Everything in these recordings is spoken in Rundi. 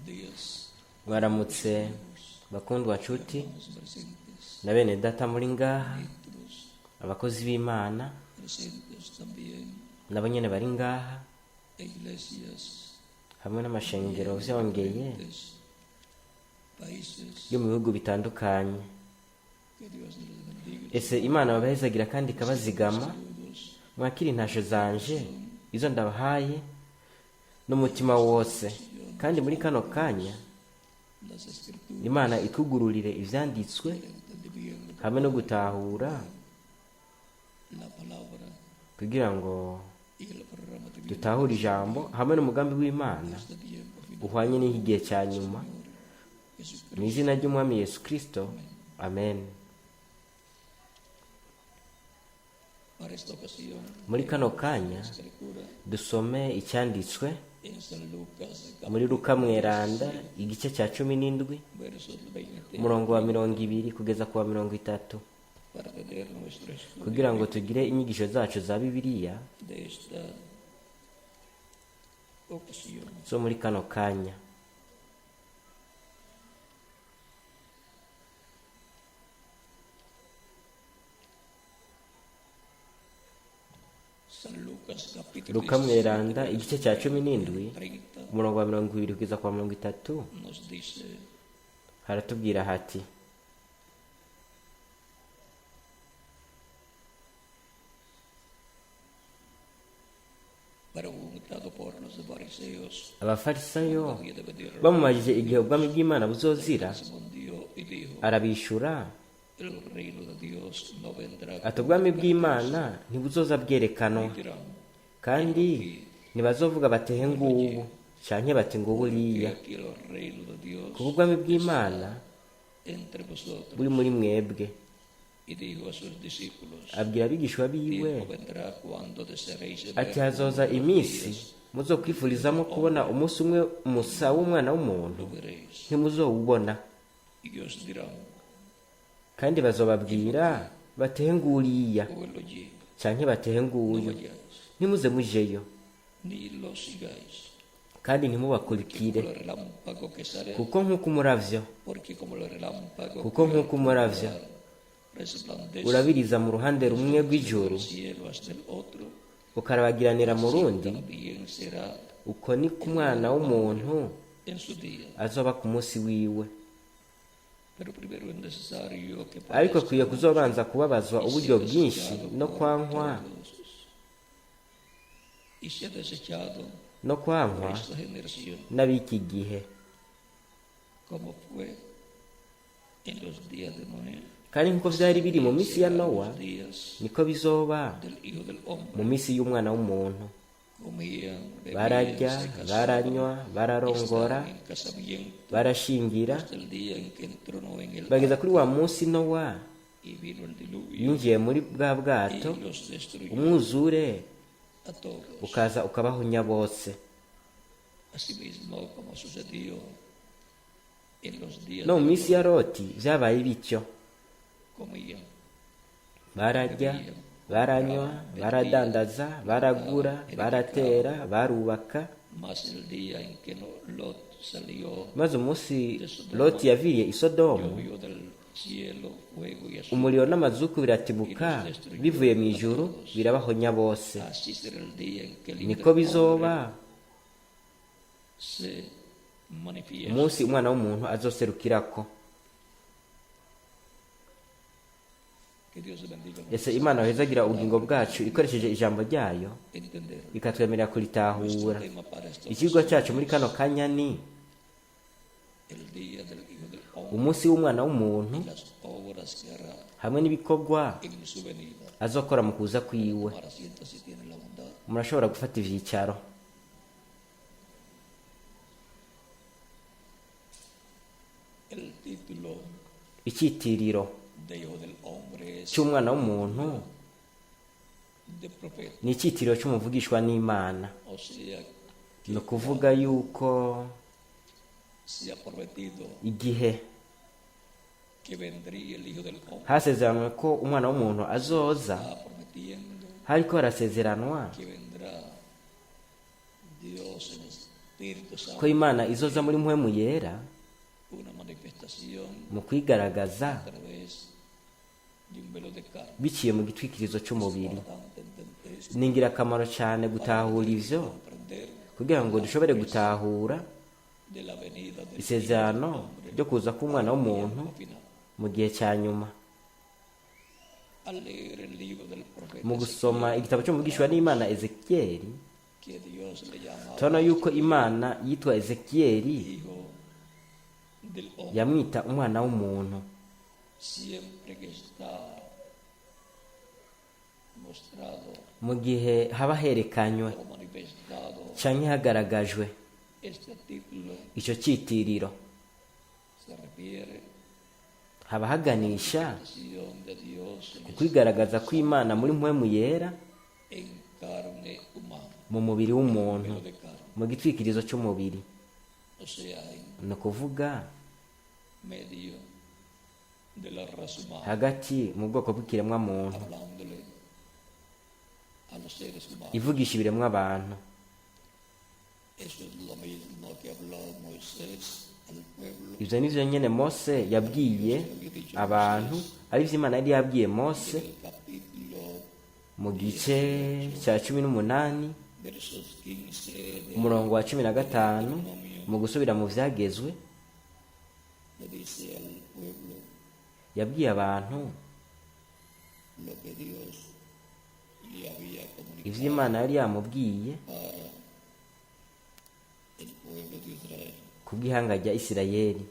Días, Mwaramutse bakundwa nshuti hermanos presentes, na bene data muri ngaha, ministros abakozi b'Imana presentes también, nabo nyene bari ngaha, e iglesias hamwe n'amashengero vyongeye diferentes países. yo mu bihugu bitandukanye. Que Dios les bendiga. Ese Imana babahezagira kandi ikabazigama. Saludos Mwakira intasho zanje izo ndabahaye n'umutima wose, kandi muri kano kanya las escrituras, Imana itwugururire ivyanditswe el entendimiento, hamwe no gutahura, la palabra kugira ngo y el programa divino dutahure ijambo hamwe n'umugambi w'Imana este tiempo final. uhwanye n'igihe cya nyuma, Jesucristo. mu izina ry'Umwami Yesu Kristo, amen. Para esta ocasión, Muri kano kanya escritura dusome icyanditswe en San Lucas, muri Luka mweranda, igice cya 17, versos 20, umurongo wa 20 kugeza ku wa 30, para tener nuestro estudio kugira ngo tugire inyigisho zacu za Bibiliya de esta ocasión. zo muri kano kanya. San Lucas capítulo Luka mweranda, igice cya 17, 30 umurongo wa 20 kugeza ku wa 30, nos dice: haratubwira hati: Preguntado por los fariseos Abafarisayo había de venir, bamubajije igihe ubwami bw'Imana buzozira, respondió y dijo: arabishura El reino de Dios no vendrá ati: ubwami bw'Imana ntibuzoza bwerekanwa, ni dirán, kandi ntibazovuga batehe ngubu canke bati ngubu que uriya, aquí el reino de Dios kuko ubwami bw'Imana entre vosotros. buri muri mwebwe. Y dijo a sus discípulos: Abwira abigishwa biwe Tiempo vendrá cuando desearéis ver ati: hazoza uno de los iminsi días, muzokwifurizamo kubona umunsi umwe musa w'Umwana w'umuntu, lo veréis. ntimuzowubona. Y os dirán: Kandi bazobabwira batehe nguriya o el allí, canke batehe no nguyu, vayáis, ntimuze mujeyo, ni lo sigáis. kandi ntimubakurikire. Como el relámpago que sale, Kuko nk'uko umuravyo porque como el relámpago kuko nk'uko umuravyo resplandece urabiriza mu ruhande rumwe rw'ijuru del cielo hasta el otro, ukarabagiranira mu rundi, también será uko niko Umwana w'umuntu en su día. azoba ku munsi wiwe. Pero primero es necesario que Ariko padezca akwiye kuzobanza kubabazwa y uburyo sea bwinshi desechado no por kwankwa todos, y sea desechado no por kwankwa esta generación, n'ab'iki gihe. como fue en los días de Noé, Kandi nk'uko vyari biri mu minsi ya será en Nowa, los días niko bizoba del Hijo del mu Hombre. minsi y'Umwana w'umuntu. Comían, bebían, Bararya, se casaban, baranywa, bararongora, estaban en casamiento barashingira, hasta el día en que entró Noé en el bageza arca kuri wa munsi Nowa y vino el diluvio yinjiye muri bwa bwato, y los destruyó umwuzure a todos. ukaza ukabahunya bose. Asimismo, como sucedió en los días No de mu minsi ya Lot, Loti vyabaye bityo. comían, Bararya, baranywa, baradandaza, baragura, baratera, barubaka. mas el día en que Lot salió, Maze umunsi Loti yaviriye i Sodomu, llovió del cielo fuego y azufre. umuriro n'amazuku biratibuka bivuye mu ijuru, birabahonya bose. Así será el día en que el Hijo Niko del Hombre bizoba se manifieste. umunsi Umwana w'umuntu azoserukirako. Que Dios bendiga Ese Imana yohezagira ubugingo bwacu ikoresheje ijambo ryayo, entender ikatwemerera kuritahura. nuestro tema para esta Ikigwa ocasión cyacu muri kano kanya ni el día del Hijo del Hombre umunsi w'Umwana w'umuntu y las obras que hará hamwe n'ibikorwa en su venida. azokora mu kuza kwiwe. Tomar asiento si tiene la bondad. Murashobora gufata ivyicaro. El título Icyitiriro de Hijo del Hombre es cy'Umwana w'umuntu de profeta, ni icyitiriro cy'umuvugishwa n'Imana, o sea, ni ukuvuga yuko se ha prometido igihe que vendría el Hijo del Hombre, hasezeranwe ko Umwana w'umuntu azoza, está prometiendo hariko harasezeranwa que vendrá Dios en Espíritu ko Santo Imana izoza muri mpwemu yera una manifestación mu kwigaragaza a través de un velo de carne. biciye mu gitwikirizo cy'umubiri. Importante entender esto, Ni ingirakamaro cyane gutahura ivyo comprender kugira ngo dushobore gutahura de la venida del isezerano ryo kuza k'umwana w'umuntu final. mu gihe cya nyuma. Al leer el libro del profeta Mu gusoma igitabo cy'umuvugishwa n'Imana Ezekiyeli, que Dios le llamaba turabona yuko Imana yitwa Ezekiyeli hijo del hombre, yamwita umwana w'umuntu. siempre que está mostrado Mu gihe haba herekanywe o manifestado canke hagaragajwe este título, icyo cyitiriro, se refiere haba haganisha a la acción de Dios ku kwigaragaza kw'Imana muri mpwemu yera en carne humana, mu mubiri w'umuntu, velo de carne, mu gitwikirizo cy'umubiri, o sea, en ni ukuvuga medio de la raza humana, hagati mu bwoko bw'ikiremwamuntu, hablándole a los seres humanos. ivugisha ibiremwa abantu. Eso es lo mismo que habló Moisés al pueblo. Ibyo ni byo nyine Mose yabwiye abantu, ari byo Imana yari yabwiye Mose El capítulo mu gice cya 18, versos 15 de- umurongo wa 15, mu gusubira mu byagezwe. le dice al pueblo Yabwiye abantu lo que Dios le había comunicado ivyo Imana yari yamubwiye para el pueblo de Israel. kubw'ihanga rya Isirayeli.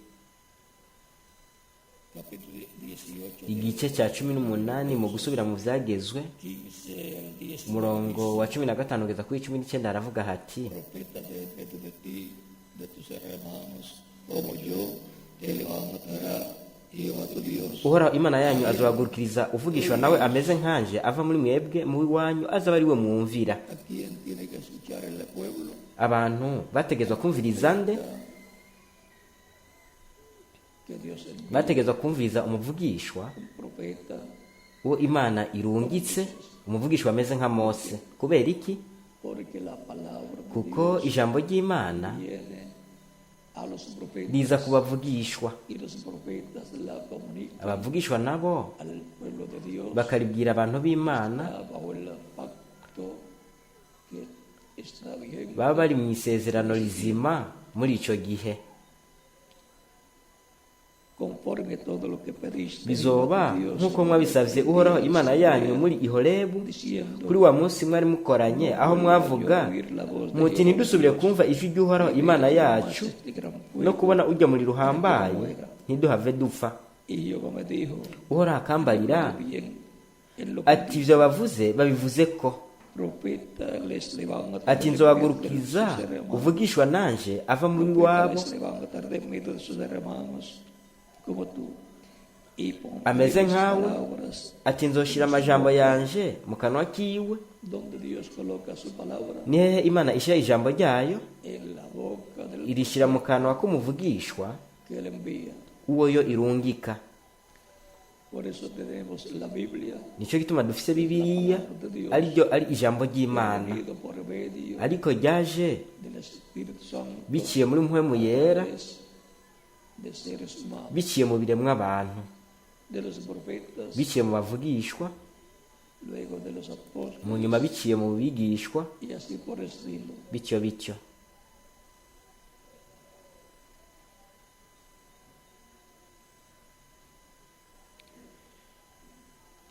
Capítulo 18, Igice cya 18 mu gusubira mu byagezwe, 15 al 19. umurongo wa 15 kugeza kuri 19, haravuga hati: Profeta de medio de ti, de tus hermanos, como yo, te levantará Jehová tu Dios. Uhoraho Imana yanyu azobagurukiriza uvugishwa nawe ameze nkanje ava muri mwebwe mu iwanyu, azaba ari we mwumvira. ¿A quién tiene que escuchar el pueblo? Abantu bategezwa kumviriza nde? Que Dios envía Bategezwa kumviriza umuvugishwa un profeta uwo Imana irungitse, umuvugishwa ameze nka Mose. Kubera iki? porque la palabra de Kuko ijambo ry'Imana Dios viene a los profetas riza ku bavugishwa, y los profetas la comunican abavugishwa nabo al pueblo de Dios bakaribwira abantu b'Imana bajo el pacto que está vigente. baba bari mu isezerano rizima muri ico gihe. Conforme todo lo que pediste Bizoba Jehová tu Dios, nk'uko mwabisavye Uhoraho Imana yanyu muri i Horebu, diciendo kuri wa munsi mwari mukoranye, aho mwavuga muti: ntidusubire kumva ijwi ry'Uhoraho Imana yacu este gran no pueblo. kubona urya muriro uhambaye, ntiduhave dupfa. Y Jehová me dijo: Uhoraho akambarira bien en lo que ati: ivyo bavuze babivuze ko. profeta les levantaré Ati: de nzobagurukiza sus hermanos. uvugishwa nanje ava muri Profeta wabo les levantaré de medio de sus hermanos como tú, y pondré ameze mis nkawe. palabras Ati: nzoshira amajambo yanje mu kanwa kiwe. donde Dios coloca su palabra, Ni hehe Imana ishira ijambo ryayo? en la boca del Irishira mu kanwa k'umuvugishwa que él envía. uwo yo irungika. Por eso tenemos la Biblia, Nicyo gituma dufise Bibiliya, ariryo ari ijambo ry'Imana, venido por medio ariko ryaje del Espíritu Santo biciye muri mpwemu yera, a través de seres humanos, biciye mu biremwa abantu, de los profetas, biciye mu bavugishwa, luego de los apóstoles, mu nyuma biciye mu bigishwa, y así por el estilo. bityo bityo.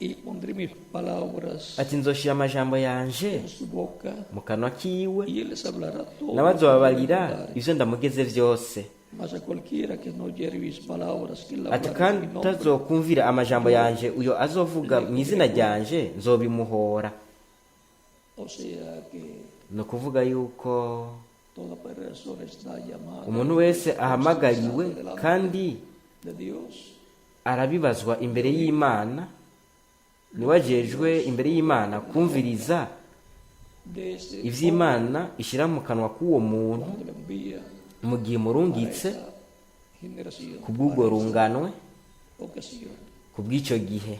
Y pondré mis palabras Ati: nzoshira amajambo yanje en su boca, mu kanwa kiwe, y él les hablará todo nawe lo que azobabarira le mandare. ivyo ndamugeze vyose. Mas a cualquiera que no oyere mis palabras, que él Ati hablará en kandi mi nombre, utazokumvira amajambo yanje, uyo azovuga mu izina ryanje nzobimuhora. O sea que Ni ukuvuga yuko toda persona está llamada umuntu wese ahamagariwe delante kandi de Dios arabibazwa imbere y'Imana, niwe ajejwe imbere y'Imana kumviriza de ese ivy'Imana ishyira mu kanwa k'uwo muntu cuando le envía mu gihe imurungitse esa generación, ku bw'ubwo runganwe, ocasión. ku bw'icyo gihe.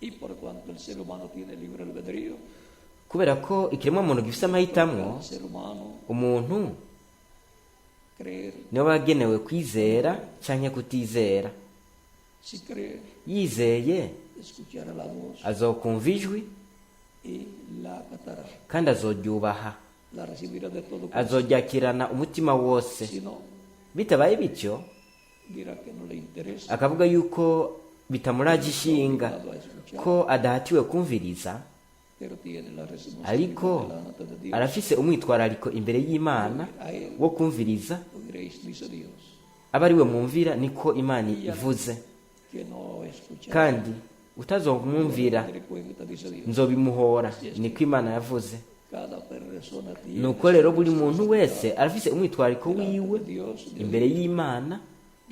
Y por cuanto el ser humano tiene libre albedrío, Kubera ko ikiremwamuntu gifise amahitamwo, el ser humano umuntu Creer. Niwe wagenewe kwizera canke kutizera. Si cree, Yizeye, escuchará la voz azokumva ijwi y la acatará. kandi azoryubaha. La recibirá de todo corazón. Azoryakirana umutima wose. Si no, Bitabaye bityo, dirá que no le interesa. akavuga yuko bitamuraje ishinga, Obligado a escuchar, ko adahatiwe kumviriza, pero tiene la responsabilidad ariko delante de Dios. arafise umwitwarariko imbere y'Imana A él wo kumviriza. Oiréis, dice Dios, Aba ari we mwumvira, niko Imana ivuze. Que no escuchará. Kandi utazomwumvira, Tendré cuenta, dice Dios. nzobimuhora, niko Imana yavuze. Cada persona tiene Nuko rero buri muntu wese arafise umwitwarariko wiwe Dios, de imbere y'Imana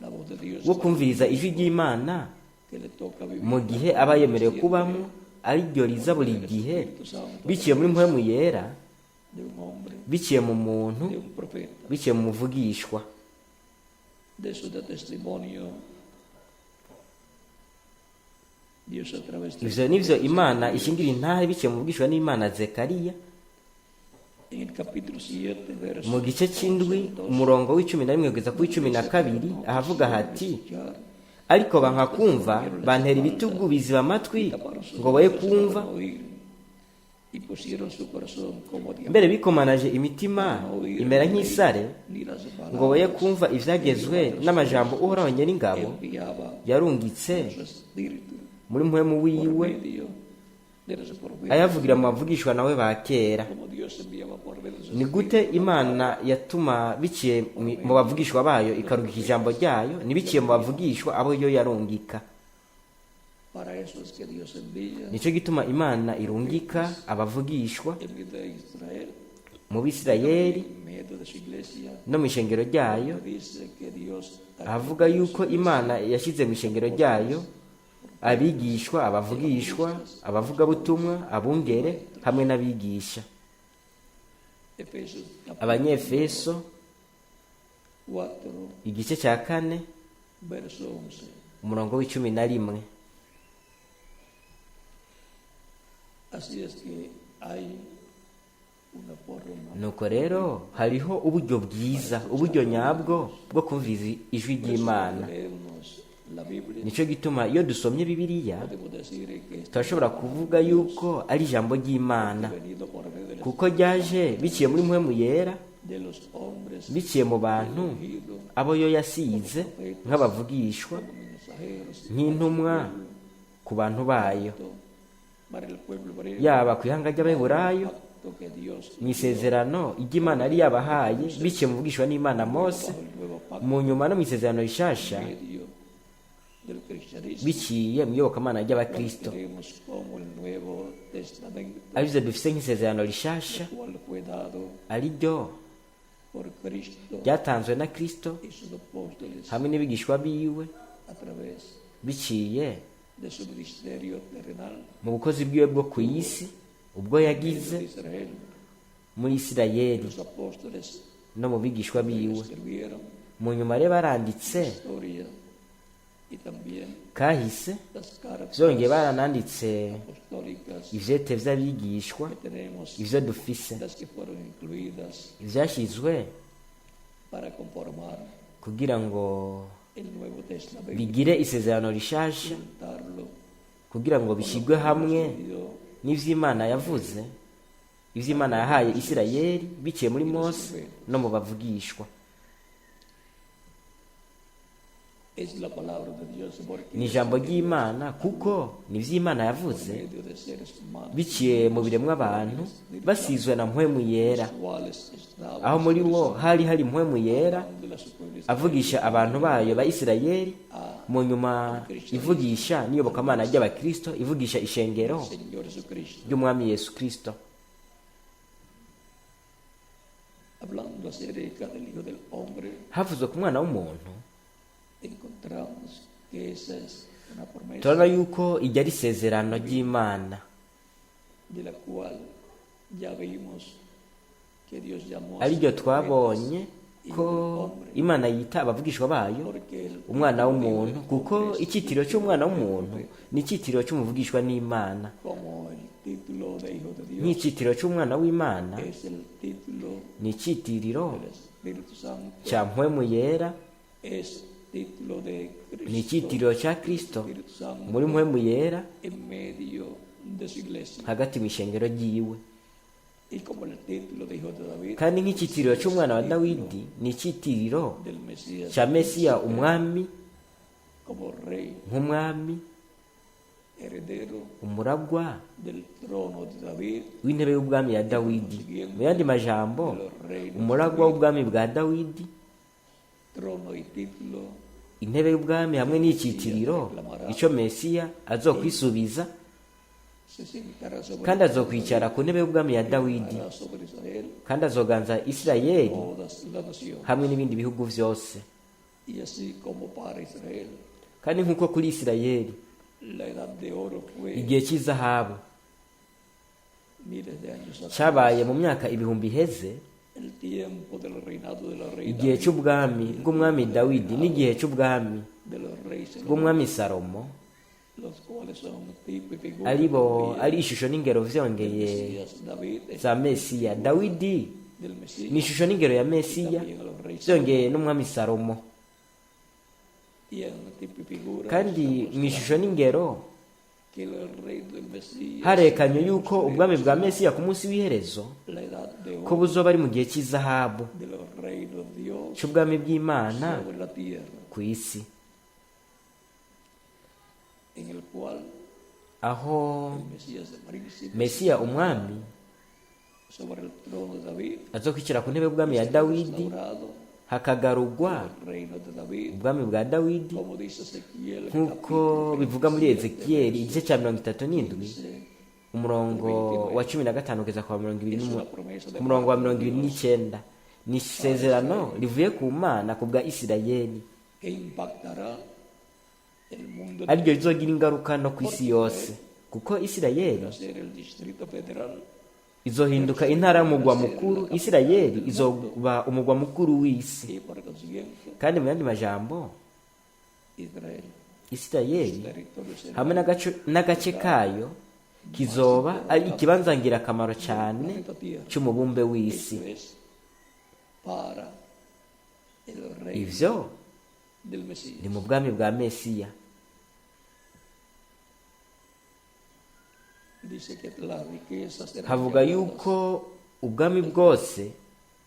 la voz de Dios wo kumviriza ijwi ry'Imana que le toca vivir. mu gihe aba yemerewe kubamo, ariryo riza buri gihe biciye muri Mpwemu Yera, De un hombre, biciye mu muntu, de un profeta. biciye mu muvugishwa. De eso da testimonio Dios a través de Ivyo nivyo Imana ishingira intahe biciye mu muvugishwa n'Imana Zekariya en el capítulo 7, verso mu gice c'indwi, umurongo w'11 kugeza ku w'12, ahavuga hati: escuchar, "Ariko banka kumva, bantera ibitugu, biziba amatwi ngo boye kumva. para no oír, y pusieron su corazón como diamante, Mbere bikomanaje imitima imera nk'isare, ni las ngo boye palabras kumva ivyagezwe n'amajambo Uhoraho Nyeningabo enviaba yarungitse su espíritu muri Mpwemu por wiwe medio de los profetas, ayavugira mu bavugishwa nawe ba kera." como Dios enviaba por medio de su Ni gute Imana yatuma biciye mu bavugishwa bayo ikarungika ijambo ryayo? Ntibiciye mu bavugishwa abo yo yarungika. Para eso es que Dios envía Nicyo gituma Imana irungika abavugishwa en medio de Israel, mu Bisirayeli en medio de su iglesia. no mu ishengero ryayo. Dice que Dios Avuga yuko Imana yashyize mu ishengero ryayo abigishwa, abavugishwa, abavugabutumwa, abungere hamwe n'abigisha. Efesios capítulo Abanyefeso 4, igice cya 4, verso 11. umurongo w'11. Así es que hay una forma. Nuko rero hariho uburyo bwiza, uburyo nyabwo bwo kumviriza ijwi ry'Imana. Leemos la Biblia, Nicyo gituma iyo dusomye Bibiliya, podemos decir que está turashobora kuvuga yuko ari ijambo ry'Imana, venido por medio de, kuko ryaje biciye muri Mpwemu Yera, de los hombres biciye mu bantu ungidos abo yo yasize nk'abavugishwa, como mensajeros nk'intumwa ku bantu bayo, para el pueblo hebreo, yaba ku ihanga ry'Abaheburayo, pacto que Dios mu isezerano ry'Imana yari yabahaye biciye mu muvugishwa n'Imana Mose, bajo el nuevo pacto mu nyuma no mu isezerano rishasha medio del cristianismo biciye mu iyobokamana ry'Abakristo, tenemos como el Nuevo Testamento, arivyo dufise nk'isezerano rishasha, cual fue dado ariryo por Cristo ryatanzwe na Kristo y sus apóstoles hamwe n'abigishwa biwe a través biciye de su ministerio terrenal mu bukozi bwiwe bwo ku isi ubwo yagize de Israel. muri Isirayeli Los apóstoles no mu bigishwa biwe. escribieron Mu nyuma rero baranditse historia y también kahise, las cartas vyongeye barananditse apostólicas ivyete vy'abigishwa, que tenemos, ivyo dufise, las que fueron incluidas ivyashyizwe para conformar kugira ngo el Nuevo Testamento, bigire isezerano rishasha, juntarlo kugira ngo bishyirwe hamwe dio n'ivy'Imana yavuze, ivy'Imana yahaye Isirayeli biciye muri Mose no mu bavugishwa. Es la palabra de Dios porque Ni ijambo ry'Imana kuko ni ivy'Imana yavuze medio de seres humanos biciye mu biremwa abantu basizwe na Mpwemu Yera, cuales estaban aho muri bo hari hari Mpwemu Yera de las pueblos avugisha abantu bayo ba Isirayeli, mu nyuma ivugisha n'iyobokamana ry'Abakristo, ivugisha ishengero Señor Jesucristo, ry'Umwami Yesu Kristo. Hablando acerca del Hijo del Hombre, Havuzwe ku mwana w'umuntu, encontramos que esa es una promesa turabona yuko iryo ari isezerano ry'Imana de la cual ya vimos que Dios llamó a ariryo sus twabonye profetas ko Hijo del Hombre, Imana yita abavugishwa bayo porque el umwana w'umuntu, kuko icyitiro cy'umwana w'umuntu ni icyitiro cy'umuvugishwa n'Imana, como el título de Hijo de Dios nk'icyitiro cy'umwana w'Imana es el título ni icyitiriro del Espíritu Santo cya Mpwemu Yera es título de ni Cristo, icyitiriro cya Kristo Espíritu Santo muri Mpwemu Yera en medio de su iglesia. hagati mu ishengero ryiwe. Y como el título de Hijo de David, Kandi nk'icyitiriro cy'umwana wa Dawidi ni icyitiriro del Mesías cya Mesiya umwami, como rey nk'umwami heredero umuragwa del trono de David, w'intebe y'ubwami ya Dawidi. Mu yandi majambo, de los reinos, umuragwa w'ubwami bwa Dawidi, trono y título intebe y'ubwami hamwe n'icyitiriro, icyo Mesiya azokwisubiza, se sentará sobre kandi azokwicara ku ntebe y'ubwami ya Dawidi, el sobre Israel kandi azoganza Isirayeli todas las naciones. hamwe n'ibindi bihugu vyose. Y así como para Israel Kandi nk'uko kuri Isirayeli la edad de oro fue igihe cy'izahabu miles de años atrás, cyabaye mu myaka ibihumbi iheze, el tiempo del reinado de la reina igihe cy'ubwami bw'umwami Dawidi n'igihe cy'ubwami de los reyes bw'umwami Salomo, los cuales son tipo y figura aribo también ari ishusho n'ingero del vyongeye Mesías David, es za Mesiya. Dawidi del Mesías ni ishusho n'ingero ya Mesiya, también a los reyes vyongeye n'umwami Salomo. y en tipo y figura Kandi mu ishusho n'ingero que el reino del Mesías harekanywe yuko ubwami bwa Mesiya ku munsi w'iherezo la edad de ko oro buzoba ari mu gihe cy'izahabu de los reinos de Dios cy'ubwami bw'Imana sobre la tierra, ku isi, en el cual aho el Mesías el príncipe Mesiya umwami sobre el trono de David azokwicara ku ntebe y'ubwami ya Dawidi, restaurado hakagarugwa el reino de David, ubwami bwa Dawidi, como dice Ezequiel nk'uko bivuga muri Ezekiyeli igice cya 37 umurongo wa 15 kugeza ku wa mirongo ibiri es n'umu- una promesa de ku murongo wa 29. Ni isezerano rivuye ku Mana ku bwa Isirayeli, que impactará el mundo ariryo rizogira ingaruka no ku isi yose, kuko Isirayeli va a ser el Distrito Federal izohinduka intara y'umugwa mukuru. Isirayeli izoba umugwa mukuru w'isi. y por consiguiente Kandi mu yandi majambo, Israel, Isirayeli territorio será hamwe n'agace kayo kizoba ari ikibanza ngirakamaro cyane planeta Tierra. cy'umubumbe w'isi. Esto es para el reino Ivyo del Mesías. ni mu bwami bwa Mesiya. Dice que las riquezas serán Havuga llevadas yuko ubwami bwose,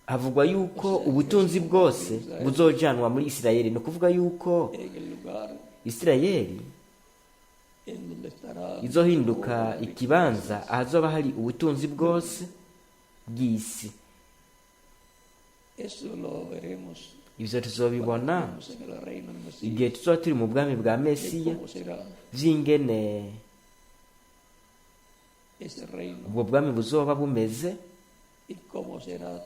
havugwa yuko ubutunzi bwose buzojanwa muri Isirayeli. Ni ukuvuga yuko en el lugar Isirayeli en donde estará izohinduka ikibanza ahazoba hari ubutunzi bwose bw'isi. Eso lo veremos Ivyo tuzobibona cuando estemos en el reino del Mesías. igihe tuzoba turi mu bwami bwa De Mesiya, cómo será vy'ingene ese reino ubwo bwami buzoba bumeze, y cómo será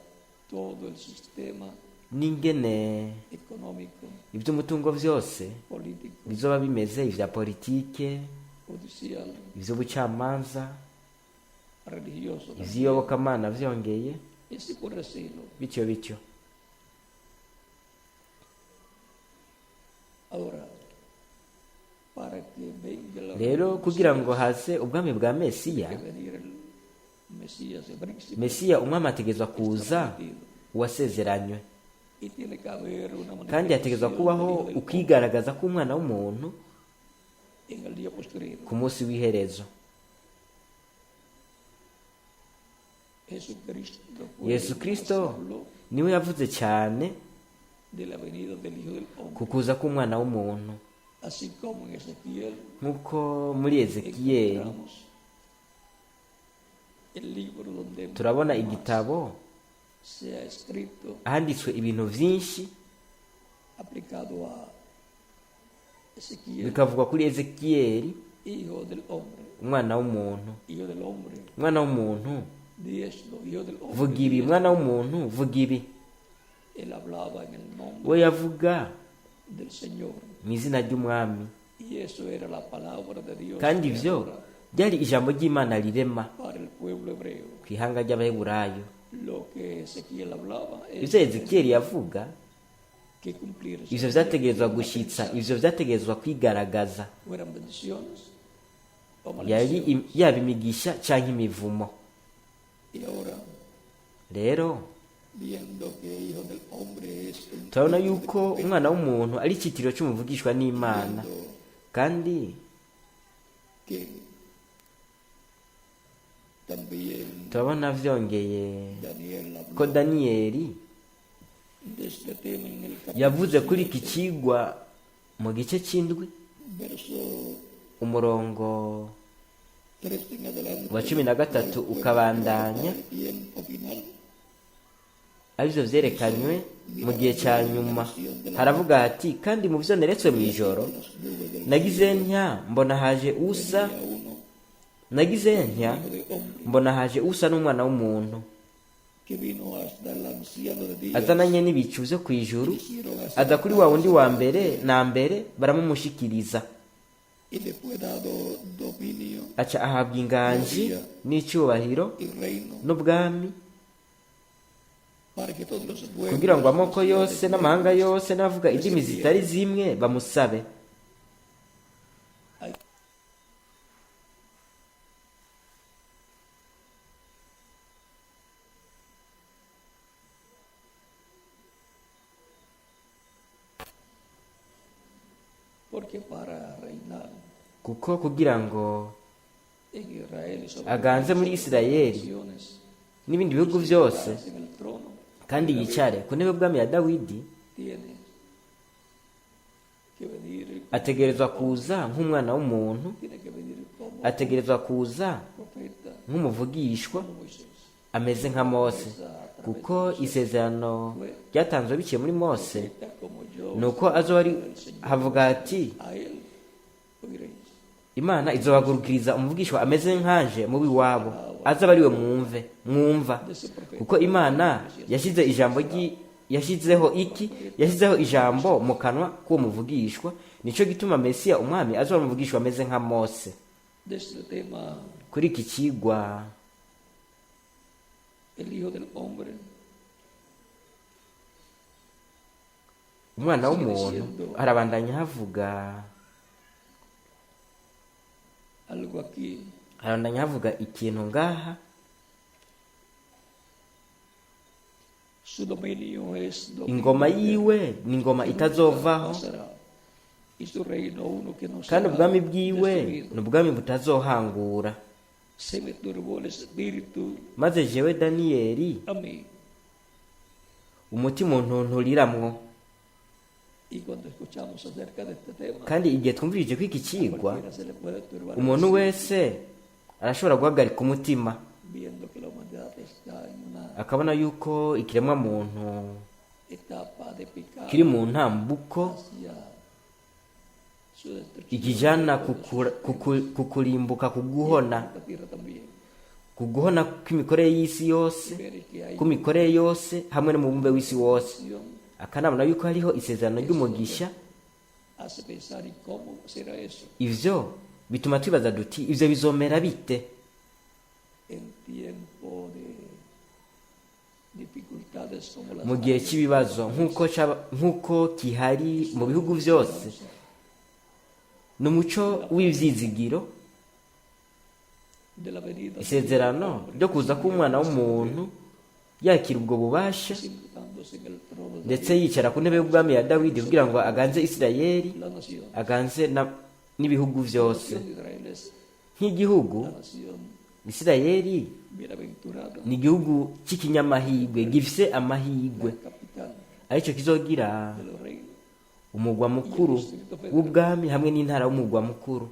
todo el sistema n'ingene económico, ivy'umutungo vyose político, bizoba bimeze, ivya politike, judicial, ivy'ubucamanza, religioso también. ivy'iyobokamana vyongeye, Y así por decirlo. bityo bityo. Ahora, para que venga el Rero reino kugira del ngo haze ubwami bwa Mesiya, Mesías, tiene que venir el Mesías, el príncipe Mesiya umwami ategerezwa kuza prometido. uwasezeranywe, Y tiene que haber una kandi hategerezwa manifestación kubaho del Hijo del Hombre ukwigaragaza k'umwana w'umuntu en el día postrero. ku munsi w'iherezo. Jesucristo fue Yesu el que Kristo más habló niwe yavuze cyane de la venida del Hijo del ku Hombre, kuza k'umwana w'umuntu, así como en Ezequiel nk'uko muri Ezekiyeli encontramos el libro donde turabona más igitabo se ha escrito ahanditswe ibintu vyinshi aplicado a Ezequiel, bikavugwa kuri Ezekiyeli, hijo del hombre, umwana w'umuntu. hijo del hombre, Umwana w'umuntu, di esto, hijo del hombre. vuga ibi. Di esto. Mwana w'umuntu, vuga ibi. Él hablaba en el nombre We yavuga del Señor. mu izina ry'umwami, Y eso era la palabra de Dios kandi ivyo creadora byari ijambo ry'Imana rirema para el pueblo hebreo. ku ihanga ry'Abaheburayo. Lo que Ezequiel hablaba es Ivyo Ezekiyeli yavuga, que cumplirse. ivyo vyategerezwa gushitsa, ivyo vyategerezwa kwigaragaza, Fueran bendiciones o yari maldiciones. yaba imigisha canke imivumo. Y ahora Rero Viendo que Hijo del Hombre es un Turabona tipo de yuko profeta, umwana w'umuntu ari icyitiro cy'umuvugishwa n'Imana, kandi que también turabona vyongeye Daniel habló ko Daniyeli de este tema en el capítulo yavuze kuri iki cigwa mu gice c'indwi, verso umurongo 3 en adelante, wa 13 ukabandanya, para el tiempo final. arivyo vyerekanywe mu gihe ca nyuma. Haravuga hati: kandi mu vyo neretswe mw'ijoro, Las nubes del nagize ntya mbona haje usa, día uno, nagize ntya hijo de hombre, mbona haje usa n'umwana w'umuntu, que vino hasta el anciano de días, azananye n'ibicu vyo kw'ijuru, hicieron aza kuri wa wundi wa mbere na mbere, baramumushikiriza, y le fue dado dominio aca ahabwa inganji n'icubahiro y reino n'ubwami, para que todos los pueblos, kugira ngo amoko yose n'amahanga yose n'abavuga indimi zitari zimwe bamusabe. Hay Porque para reinar Kuko kugira ngo en Israel y sobre aganze muri todas las Isirayeli naciones, n'ibindi bihugu byose, en el trono, kandi yicare ku ntebe y'ubwami ya Dawidi, tiene que venir, ategerezwa kuza nk'umwana w'umuntu, tiene que venir como ategerezwa kuza profeta, nk'umuvugishwa como Moisés. ameze nka Mose, kuko isezerano ryatanzwe biciye muri Mose Profeta como yo, ni uko azoba ari, havuga ati: a él oiréis. Imana izobagurukiriza umuvugishwa ameze nkanje mubi wabo, azaba ariwe mwumve mwumva, De ese profeta kuko Imana yashyize ijambo yashyizeho iki, yashyizeho ijambo mu kanwa k'uwo muvugishwa. Nico gituma Mesiya umwami azoba umuvugishwa ameze nka Mose. De este tema, Kuri iki cigwa, el Hijo del Hombre umwana w'umuntu, arabandanya havuga, algo aquí arabandanya havuga ikintu ngaha. Su dominio es dominio Ingoma eterno, yiwe ni ingoma que nunca itazovaho, pasará, y su reino uno que no kandi será ubwami bwiwe destruido. ni ubwami butazohangura. Se me turbó el espíritu Maze jewe Daniyeli, a mí, umutima untunturiramwo. y cuando escuchamos acerca de este tema, Kandi igihe twumvirije ko iki a cigwa, cualquiera se le puede turbar el umuntu espíritu, wese arashobora guhagarika umutima, viendo que la humanidad está en una akabona yuko ikiremwa muntu etapa de picada kiri mu ntambuko hacia su destrucción, ikijana kukurimbuka, kuguhona, la tierra también. kuguhona kw'imikorere y'isi yose, Ver que hay kw'imikorere yose hamwe n'umubumbe w'isi wose. acción Akanabona yuko hariho isezerano ry'umugisha. hace pensar, ¿y cómo será eso Ivyo bituma twibaza duti: ivyo bizomera bite en tiempo de dificultades como las mu gihe hay? cy'ibibazo nk'uko kihari mu bihugu byose? Ni umuco w'ivyizigiro, De la venida del isezerano ryo kuza k'umwana w'umuntu yakira ubwo bubasha, sentándose en el trono de ndetse yicara ku ntebe y'ubwami ya Dawidi kugira ngo aganze Isirayeli, la nación. aganze n'ibihugu La byose nación de Israel es nk'igihugu. la nación Isirayeli bienaventurada, ni igihugu cy'ikinyamahirwe, gifise amahirwe, la capital aricyo kizogira de los reinos. umugwa mukuru w'ubwami hamwe n'intara y'umugwa mukuru.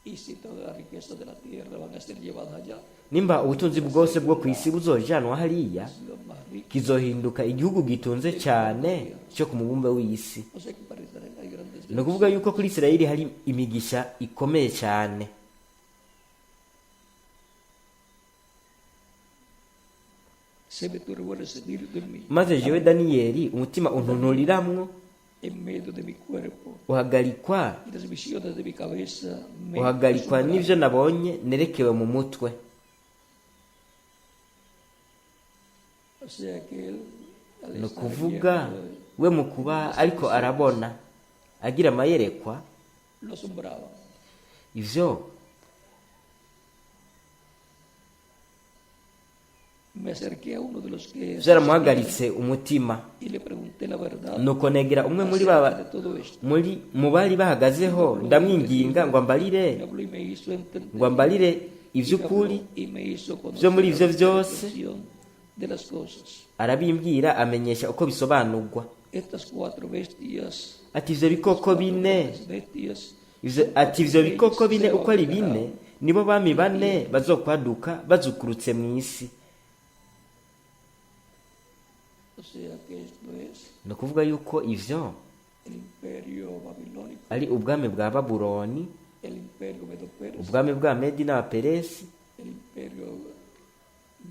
Y si todas las riquezas de la tierra van a ser llevadas allá, Nimba ubutunzi bwose bwo ku isi buzojanwa hariya, la ciudad más rica. kizohinduka igihugu gitunze cyane cyo ku mubumbe w'isi. O sea que para Israel hay grandes Ni ukuvuga yuko kuri Isirayeli hari imigisha ikomeye cyane. Se me turbó el espíritu en mí, Maze jewe Daniyeli, umutima untunturiramwo, en medio de mi cuerpo, uhagarikwa y las visiones de mi cabeza me uhagarikwa asombraron. n'ivyo nabonye nerekewe mu mutwe. O sea que él, al Ni estar ukuvuga viendo, we mu kuba ariko arabona agira amayerekwa, lo asombraba. Ivyo Me Me acerqué a uno de los que Byaramuhagaritse umutima. y le pregunté la verdad Nuko negera umwe muri acerca ba de todo esto. muri mu bari bahagazeho, ndamwinginga ngo ambarire Me habló y me hizo entender. ngo ambarire Y me iby'ukuri habló y me hizo conocer byo muri ivyo la byose. interpretación de las cosas. Arabimbwira, amenyesha uko bisobanurwa. Estas cuatro bestias, Ati ivyo bikoko bine, las bestias, ati ivyo bikoko bine uko ari bine nibo bami bane bazokwaduka bazukurutse mu isi. O sea que esto es Ni ukuvuga yuko ivyo el imperio babilónico, ari ubwami bwa Babuloni, el imperio medo-persa, ubwami bwa Medi n'Abaperesi, el imperio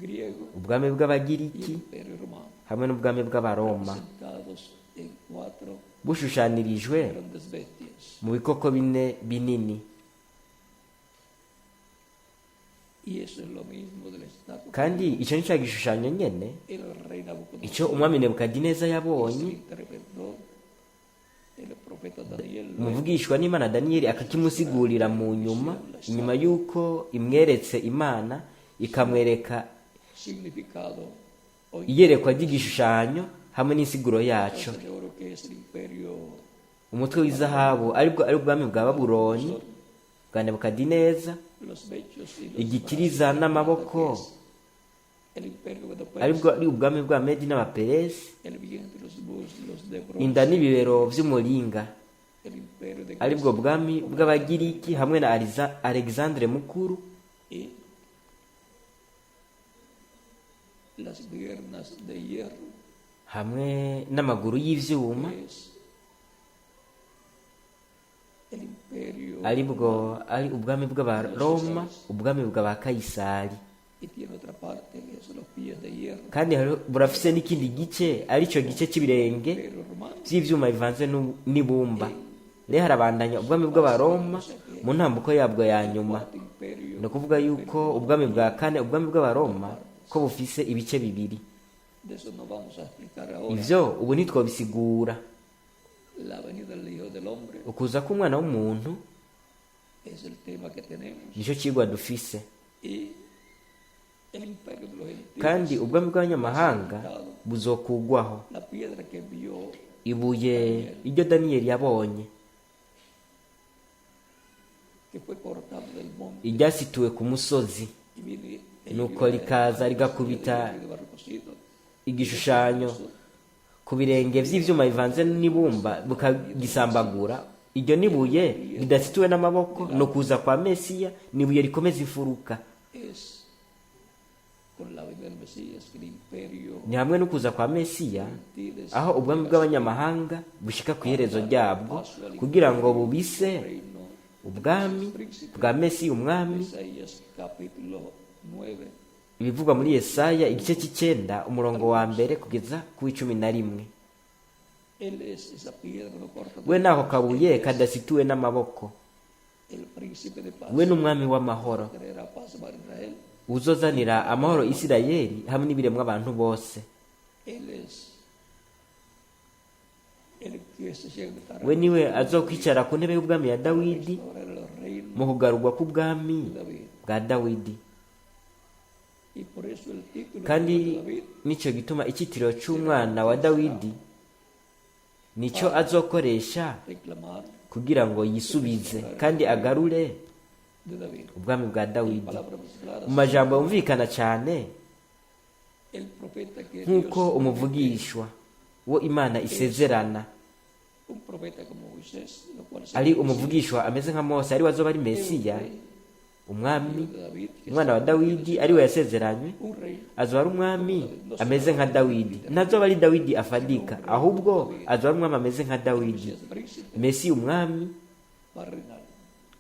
griego ubwami y el bw'Abagiriki imperio romano, hamwe n'ubwami bw'Abaroma, sentados en cuatro bushushanirijwe grandes bestias. mu bikoko bine binini. Y eso es lo mismo de la estatua. Kandi icyo ni cya gishushanyo nyene El rey Nabucodonosor icyo umwami Nebukadineza se yabonye, interpretó el profeta Daniel luego umuvugishwa n'Imana Daniyeli akakimusigurira mu nyuma, inyuma y'uko imweretse Imana ikamwereka significado hoy iyerekwa ry'igishushanyo hamwe n'insiguro yaco. de oro que es el imperio Umutwe w'izahabu aribwo ari ubwami bwa Babuloni bwa Nebukadineza, los pechos y los igikiriza brazos de n'amaboko plata, que es el imperio medo-persa, aribwo ari ubwami bwa Medi n'Abaperesi, el vientre y los muslos de bronce, inda n'ibibero vy'umuringa el imperio de aribwo Grecia bwami bw'Abagiriki hamwe na Alexandre Mukuru, y las piernas de hierro, hamwe n'amaguru y'ivyuma que es el imperio aribwo ari ubwami bw'Abaroma, ubwami bwa Kayisari. y tiene otra parte que son los pies de hierro, Kandi burafise n'ikindi gice arico gice c'ibirenge imperio romano. vy'ivyuma bivanze n'ibumba. Rero harabandanya ubwami bw'Abaroma mu ntambuko yabwo ya nyuma. Cuarto imperio Ni ukuvuga yuko ubwami bwa kane, ubwami bw'Abaroma, ko bufise ibice bibiri. De eso no vamos a explicar ahora. Ivyo ubu ntitwobisigura. La venida del Hijo del Hombre Ukuza k'umwana w'umuntu es el tema que tenemos. nicyo cigwa dufise. Y el imperio de los gentiles, Kandi ubwami bw'abanyamahanga buzokugwaho. la piedra que vio Ibuye iryo Daniyeli yabonye, que fue cortada del monte iryasituwe ku musozi, y vino e nuko rikaza rigakubita de barro cocido, igishushanyo ku birenge vy'ivyuma bivanze n'ibumba bukagisambagura, iryo nibuye ridasituwe n'amaboko no kuza kwa Mesiya, nibuye rikomeza imfuruka. Es con la venida del Mesías que el imperio Ni hamwe no kuza kwa Mesiya gentiles aho ubwami bw'abanyamahanga bushika ku iherezo ryabwo kugira ngo bubise reino ubwami bwa Mesiya umwami. Isaías capítulo 9 Ibivugwa muri Yesaya igice c'icenda umurongo wa mbere kugeza ku 11. Él es esa piedra no cortada, We nako kabuye kadasituwe n'amaboko, el príncipe de paz, we n'umwami w'amahoro traerá paz para Israel. uzozanira amahoro Isirayeli hamwe n'ibiremwa abantu bose. Él es el que se sentará We niwe azokwicara ku ntebe y'ubwami ya Dawidi sobre el reino mu kugarurwa k'ubwami de David. bwa Dawidi. Y por eso el título Kandi de David nico gituma icitiro c'umwana wa Dawidi nico azokoresha reclamar kugira ngo yisubize kandi agarure de David. ubwami bwa Dawidi. Palabras más claras. Mu majambo yumvikana cane, El profeta que nk'uko Dios, umuvugishwa wo Imana isezerana un profeta como Moisés, lo cual ari umuvugishwa ameze nka Mose, ari we azoba ari Mesiya umwami, de David, que umwana wa Dawidi ari we yasezeranywe, un rey azoba ari umwami ameze nka Dawidi. Ntazoba ari Dawidi afadika, ahubwo azoba ari umwami ameze nka Dawidi, es príncipe, Mesiya umwami, va a reinar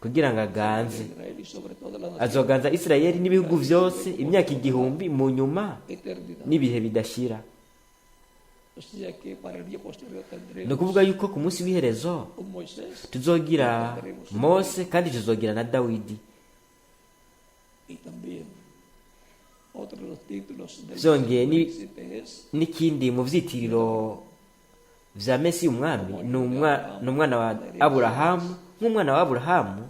kugira ngo aganze. Israel y sobre toda la nación Azoganza Isirayeli n'ibihugu vyose imyaka 1000 mu nyuma eternidad. n'ibihe bidashira. O sea que para el día posterior Ni tendremos ukuvuga yuko ku munsi w'iherezo un Moisés tuzogira Mose kandi tuzogira na Dawidi. y también otro de los títulos del Vyongeye príncipe es n'ikindi mu vyitiriro vya Mesiya umwami ni umwana wa Aburahamu. Nk'umwana wa Aburahamu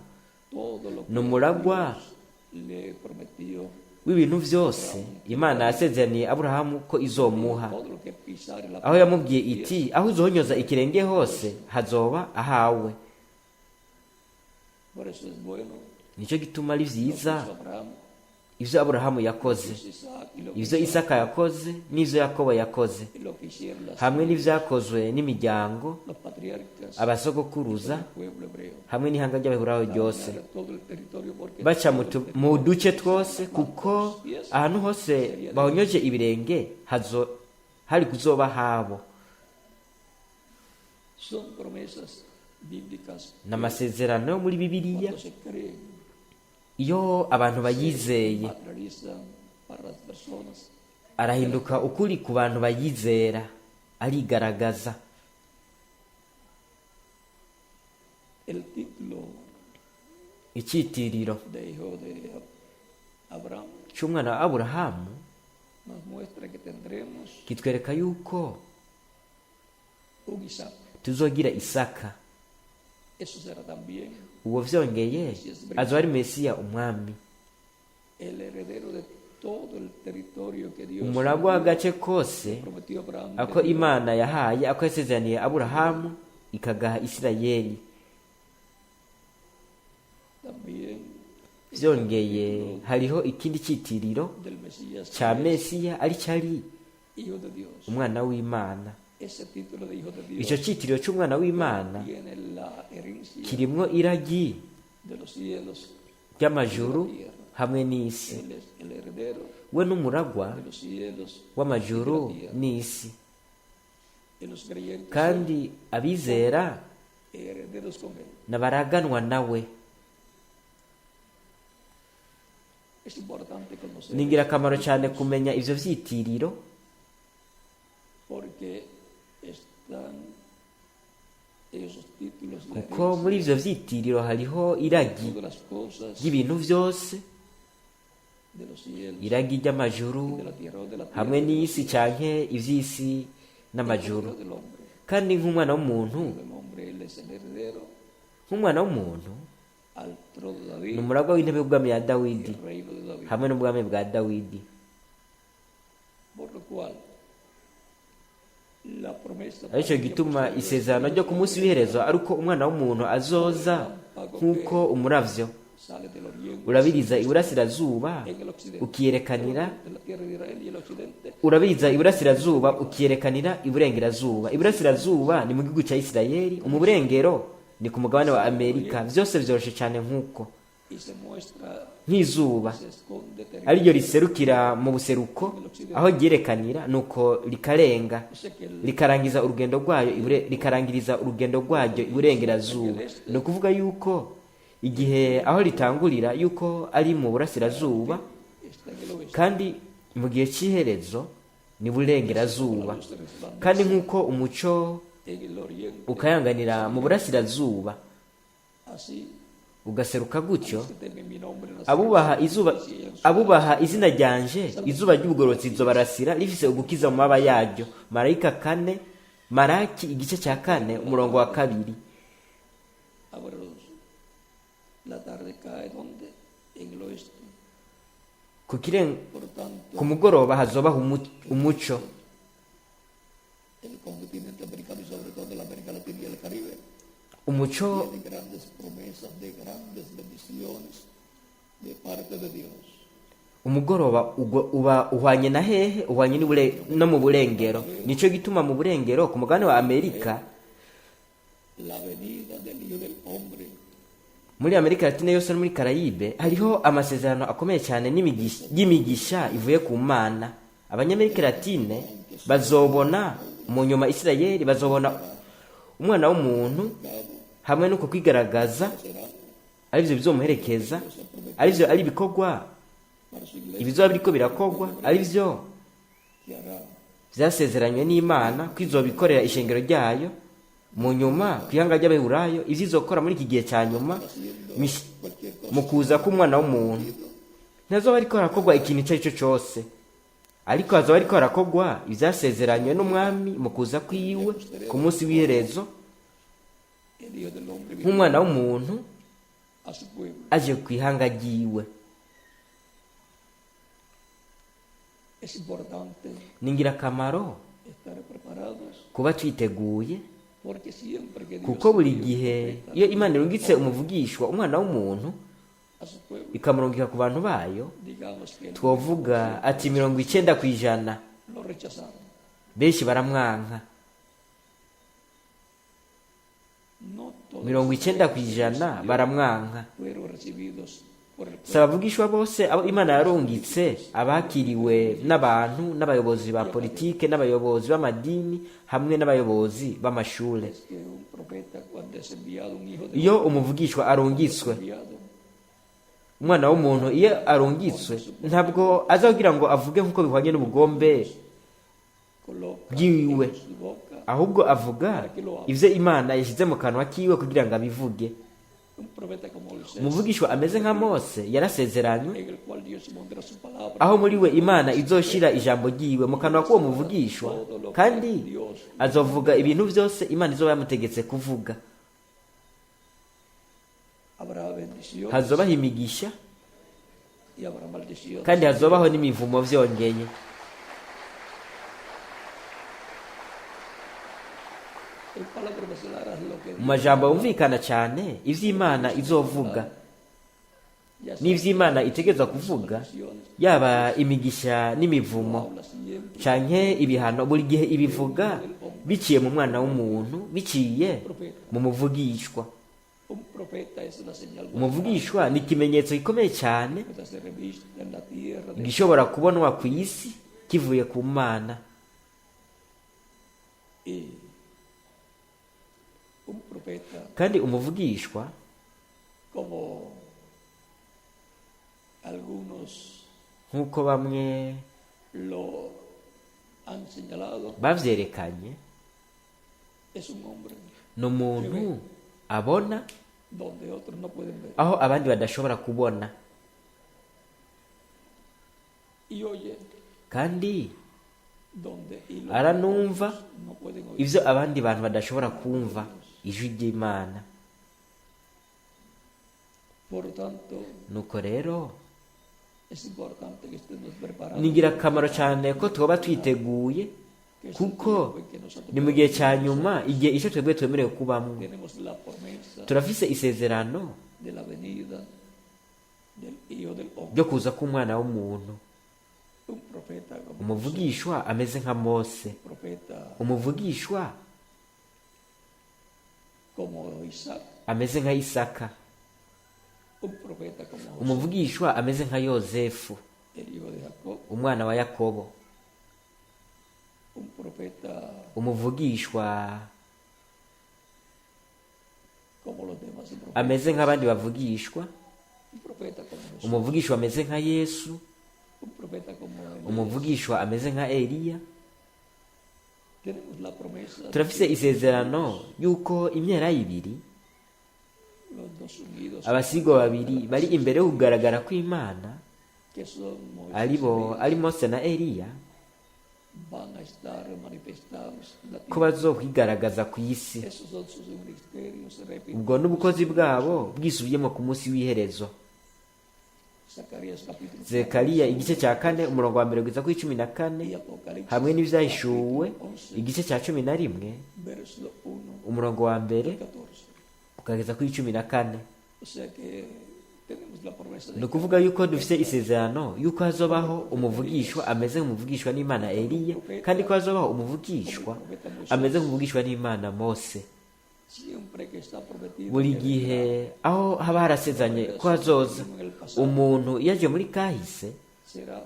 todo lo ni umuragwa que le prometió w'ibintu byose Imana yasezeraniye Aburahamu ko izomuha, Todo lo que pisare la aho yamubwiye iti: "Aho uzohonyoza ikirenge hose hazoba ahawe." Por eso es bueno Nicyo gituma ari byiza lo que hizo Abraham, ibyo Aburahamu yakoze, lo que hizo Isaac y lo que ibyo hizo- Isaka yakoze n'ibyo Yakobo yakoze, y lo que hicieron hamwe n'ibyakozwe n'imiryango, los patriarcas abasogokuruza, del pueblo hebreo. hamwe n'ihanga ry'Abaheburayo ryose, Caminar todo el territorio porque baca mu duce twose, kuko ahantu hose bahonyoje ibirenge hazo hari kuzoba habo. Son promesas bíblicas. Ni amasezerano yo muri Bibiliya. Cuando se creen, Iyo abantu bayizeye, materializan para las personas. arahinduka ukuri ku bantu bayizera, arigaragaza. El título Icyitiriro de hijo de Abraham cy'umwana wa Aburahamu nos muestra que tendremos kitwereka yuko un Isaac. tuzogira Isaka. Eso será también Uwo vyongeye azoba ari Mesiya umwami, el heredero de todo el territorio que Dios umuragwa w'agace kose prometió a Abraham. ako Imana yahaye, ako yasezeraniye Aburahamu ikagaha Isirayeli. También Vyongeye hariho ikindi cyitiriro del Mesías, cya Mesiya, ari cyari hijo de Dios. umwana w'Imana. Ese título de hijo de Dios Icyo cyitiriro cy'umwana w'Imana tiene la herencia kirimwo iragi de los cielos. ry'amajuru hamwe n'isi. Él es el heredero We n'umuragwa de los cielos w'amajuru n'isi, y los creyentes kandi abizera son herederos con él. nabaraganwa nawe. Es importante conocer Ni ingirakamaro cyane kumenya ivyo vyitiriro, porque están esos títulos la kuko herencia muri ivyo vyitiriro hariho iragi todas las cosas ry'ibintu vyose, de los cielos iragi ry'amajuru y de la tierra o de la tierra hamwe n'isi canke ivy'isi n'amajuru. del hombre. Kandi nk'umwana w'umuntu, Del hombre, él es el heredero nk'umwana w'umuntu, al trono de ni David umuragwa w'intebe y'ubwami ya y Dawidi el reino de David. hamwe n'ubwami bwa Dawidi. Por lo cual, la promesa Aricyo gituma isezerano ryo ku munsi w'iherezo ari uko umwana w'umuntu azoza nk'uko umuravyo sale del oriente urabiriza iburasirazuba en el occidente, ukiyerekanira, de la tierra de Israel y el occidente, urabiriza iburasirazuba ukiyerekanira iburengerazuba. Iburasirazuba ni mu gihugu cya Isirayeli, mu burengero ni ku mugabane wa Amerika. Byose byoroshe cyane nk'uko y se muestra, nk'izuba se esconde ariryo riserukira mu buseruko aho ryerekanira, nuko rikarenga, O sea que el rikarangiza urugendo rwayo rikarangiriza urugendo rwaryo iburengerazuba. Ni ukuvuga yuko igihe aho ritangurira yuko ari mu burasirazuba, está en el oeste. kandi mu gihe cy'iherezo ni burengerazuba. La luz resplandece Kandi nk'uko umuco en el oriente, ukayanganira mu burasirazuba así ugaseruka gutyo, los que temen mi nombre nacerán abubaha izuba, justicia en su abubaha izina ryanje, izuba ry'ubugororotsi rizobarasira rifise ugukiza mu mababa yaryo. Marayika 4, Maraki igice cya 4, umurongo wa 2. Ahora la tarde cae ¿dónde? En el oeste. Ku kiren Por tanto, ku mugoroba hazobaho umuco. el continente americano y sobre todo la América Latina y el Caribe Umuco tiene grandes promesas de grandes bendiciones de parte de Dios. Umugoroba uba uhwanye na hehe? Uhwanye no mu burengero. Nico gituma mu burengero ku mugabane wa Amerika, La venida del Hijo del Hombre muri Amerika Latine yose no muri Karayibe, hariho amasezerano akomeye cyane y'imigisha ivuye ku Mana. Abanyamerika Latine bazobona mu nyuma Isirayeli, bazobona umwana w'umuntu hamwe n'uko kwigaragaza, arivyo bizomuherekeza, arivyo ari ibikorwa para su iglesia ibizoba biriko birakorwa, arivyo que hará vyasezeranywe n'Imana ko izobikorera ishengero ryayo mu nyuma ku ihanga ry'Abaheburayo, ivyo izokora muri iki gihe cya nyuma cualquier cosa mu kuza k'umwana w'umuntu. Ntazoba ariko harakorwa ikintu icyo ari cyo cyose, ariko hazoba ariko harakorwa ivyasezeranywe n'umwami mu kuza kwiwe ku munsi w'iherezo, el Hijo del Hombre vino nk'umwana w'umuntu a su pueblo. aje ku ihanga ryiwe. Es importante Ni ingirakamaro estar preparados kuba twiteguye, porque siempre que Dios kuko buri envía un gihe profeta iyo Imana irungitse umuvugishwa, umwana w'umuntu, a su pueblo, ikamurungika ku bantu bayo, digamos que el twovuga ati 90% lo rechazaron. benshi baramwanka. No todos 90% baramwanka. fueron recibidos por el Si pueblo. abavugishwa bose abo Imana yarungitse abakiriwe n'abantu, n'abayobozi ba politike, n'abayobozi b'amadini, hamwe n'abayobozi b'amashure. Es que un profeta cuando es enviado, un hijo de Iyo umuvugishwa arungitswe, enviado, umwana w'umuntu iyo arungitswe, ntabwo aza kugira ngo avuge nk'uko bihwanye n'ubugombe coloca bwiwe, en su boca ahubwo avuga ivyo Imana yashyize mu kanwa kiwe kugira ngo abivuge. un profeta como Moisés, Umuvugishwa ameze nka Mose yarasezeranywe, en el cual Dios pondrá su palabra aho muri we Imana izoshira ijambo ryiwe mu kanwa k'uwo muvugishwa, kandi azovuga ibintu vyose Imana izoba yamutegetse kuvuga. Habrá bendición Hazobaho imigisha y habrá maldición. kandi hazobaho n'imivumo vyongeye. En palabras claras, lo que Mu majambo yumvikana cyane, ivy'Imana izovuga ya sea n'ivy'Imana itegerezwa kuvuga, yaba imigisha n'imivumo habla siempre canke ibihano, buri gihe ibivuga biciye mu mwana w'umuntu, biciye mu muvugishwa. Un profeta es una señal Umuvugishwa ni ikimenyetso gikomeye cyane que se revista en la tierra de gishobora kubonwa ku isi kivuye ku Mana. Y un profeta Kandi umuvugishwa, como algunos nk'uko bamwe lo han señalado, bavyerekanye, es un hombre ni umuntu abona donde otros no pueden ver aho abandi badashobora kubona, y oye kandi donde y los aranumva otros no pueden oír. ivyo abandi bantu badashobora kumva, ijwi ry'Imana. Por tanto, Nuko rero es importante que estemos preparados, ni ingirakamaro cyane ko tuba twiteguye, que es el kuko tiempo en que nos ha ni mu tocado. gihe cya nyuma, igihe icyo twebwe twemerewe kubamwo. Tenemos la promesa Turafise isezerano de la venida del Hijo del Hombre, ryo kuza k'umwana w'umuntu. un profeta como Umuvugishwa ameze nka Mose, un profeta umuvugishwa como Isaac, ameze nka Isaka, un profeta como José, umuvugishwa ameze nka Yozefu, el hijo de Jacob, umwana wa Yakobo, un profeta umuvugishwa como los demás profetas, ameze nk'abandi bavugishwa, un profeta como Jesús, umuvugishwa ameze nka Yesu, un profeta como Elías. umuvugishwa ameze nka Eliya. Tenemos la promesa de Turafise isezerano yuko imyera ibiri, los dos unidos abasigwa babiri bari imbere yo kugaragara kw'Imana, que son Moisés aribo y ari Mose na Eliya, Elías, van a estar manifestados en la ko tierra. bazokwigaragaza ku isi. Esos son sus ministerios, repito. Ubwo n'ubukozi bwabo bwisubiyemo ku munsi w'iherezo. Zacarías capítulo Zekariya igice cya 4 umurongo wa 1 kugeza kuri 14, y Apocalipsis hamwe n'ivyahishuwe capítulo 11, igice cya 11 verso 1 umurongo wa 1 al 14. ukageza kuri 14. O sea que tenemos la promesa Ni de ukuvuga yuko dufite isezerano yuko hazobaho umuvugishwa ameze nk'umuvugishwa n'Imana Eliya, kandi ko hazobaho umuvugishwa ameze nk'umuvugishwa n'Imana Mose. siempre que está prometido Buri que gihe aho haba harasezanye ko hazoza umuntu iyo aje muri kahise, será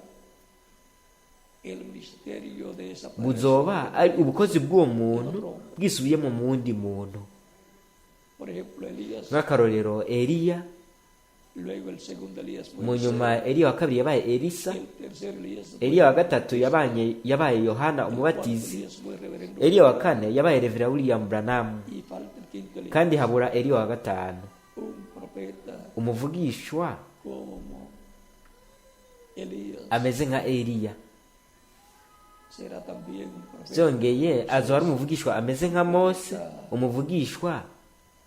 el misterio de esa buzoba persona. ari ubukozi bw'uwo muntu bwisubiyemo mu wundi muntu. Por ejemplo, Elías, Nk'akarorero Eliya, luego el segundo Elías fue mu nyuma Eliya wa kabiri yabaye Elisa, el tercer Elías fue Eliya wa gatatu yabaye Yohana el cuarto umubatizi, Elías fue reverendo Eliya wa kane yabaye Revera William Branham, y falta el quinto Elías, kandi habura Eliya wa gatanu, un profeta umuvugishwa como Elías ameze nka Eliya. será también un profeta Byongeye azoba ari umuvugishwa ameze nka Mose, umuvugishwa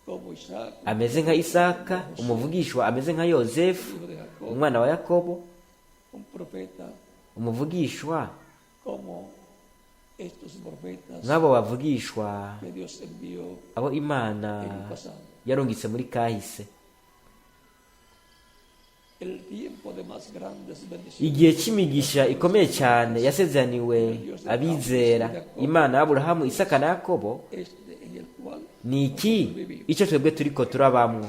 como Isaac, ameze nka Isaka, umuvugishwa ameze nka Yozefu, hijo de Jacob, umwana wa Yakobo, un profeta Umuvugishwa como estos profetas nk'abo bavugishwa que Dios envió abo Imana en el pasado. yarungitse muri kahise. El tiempo de más grandes bendiciones Igihe cy'imigisha ikomeye cyane yasezeraniwe abizera Imana y'Aburahamu, Isaka na Yakobo este en el cual ni iki icyo twebwe turiko turabamwo.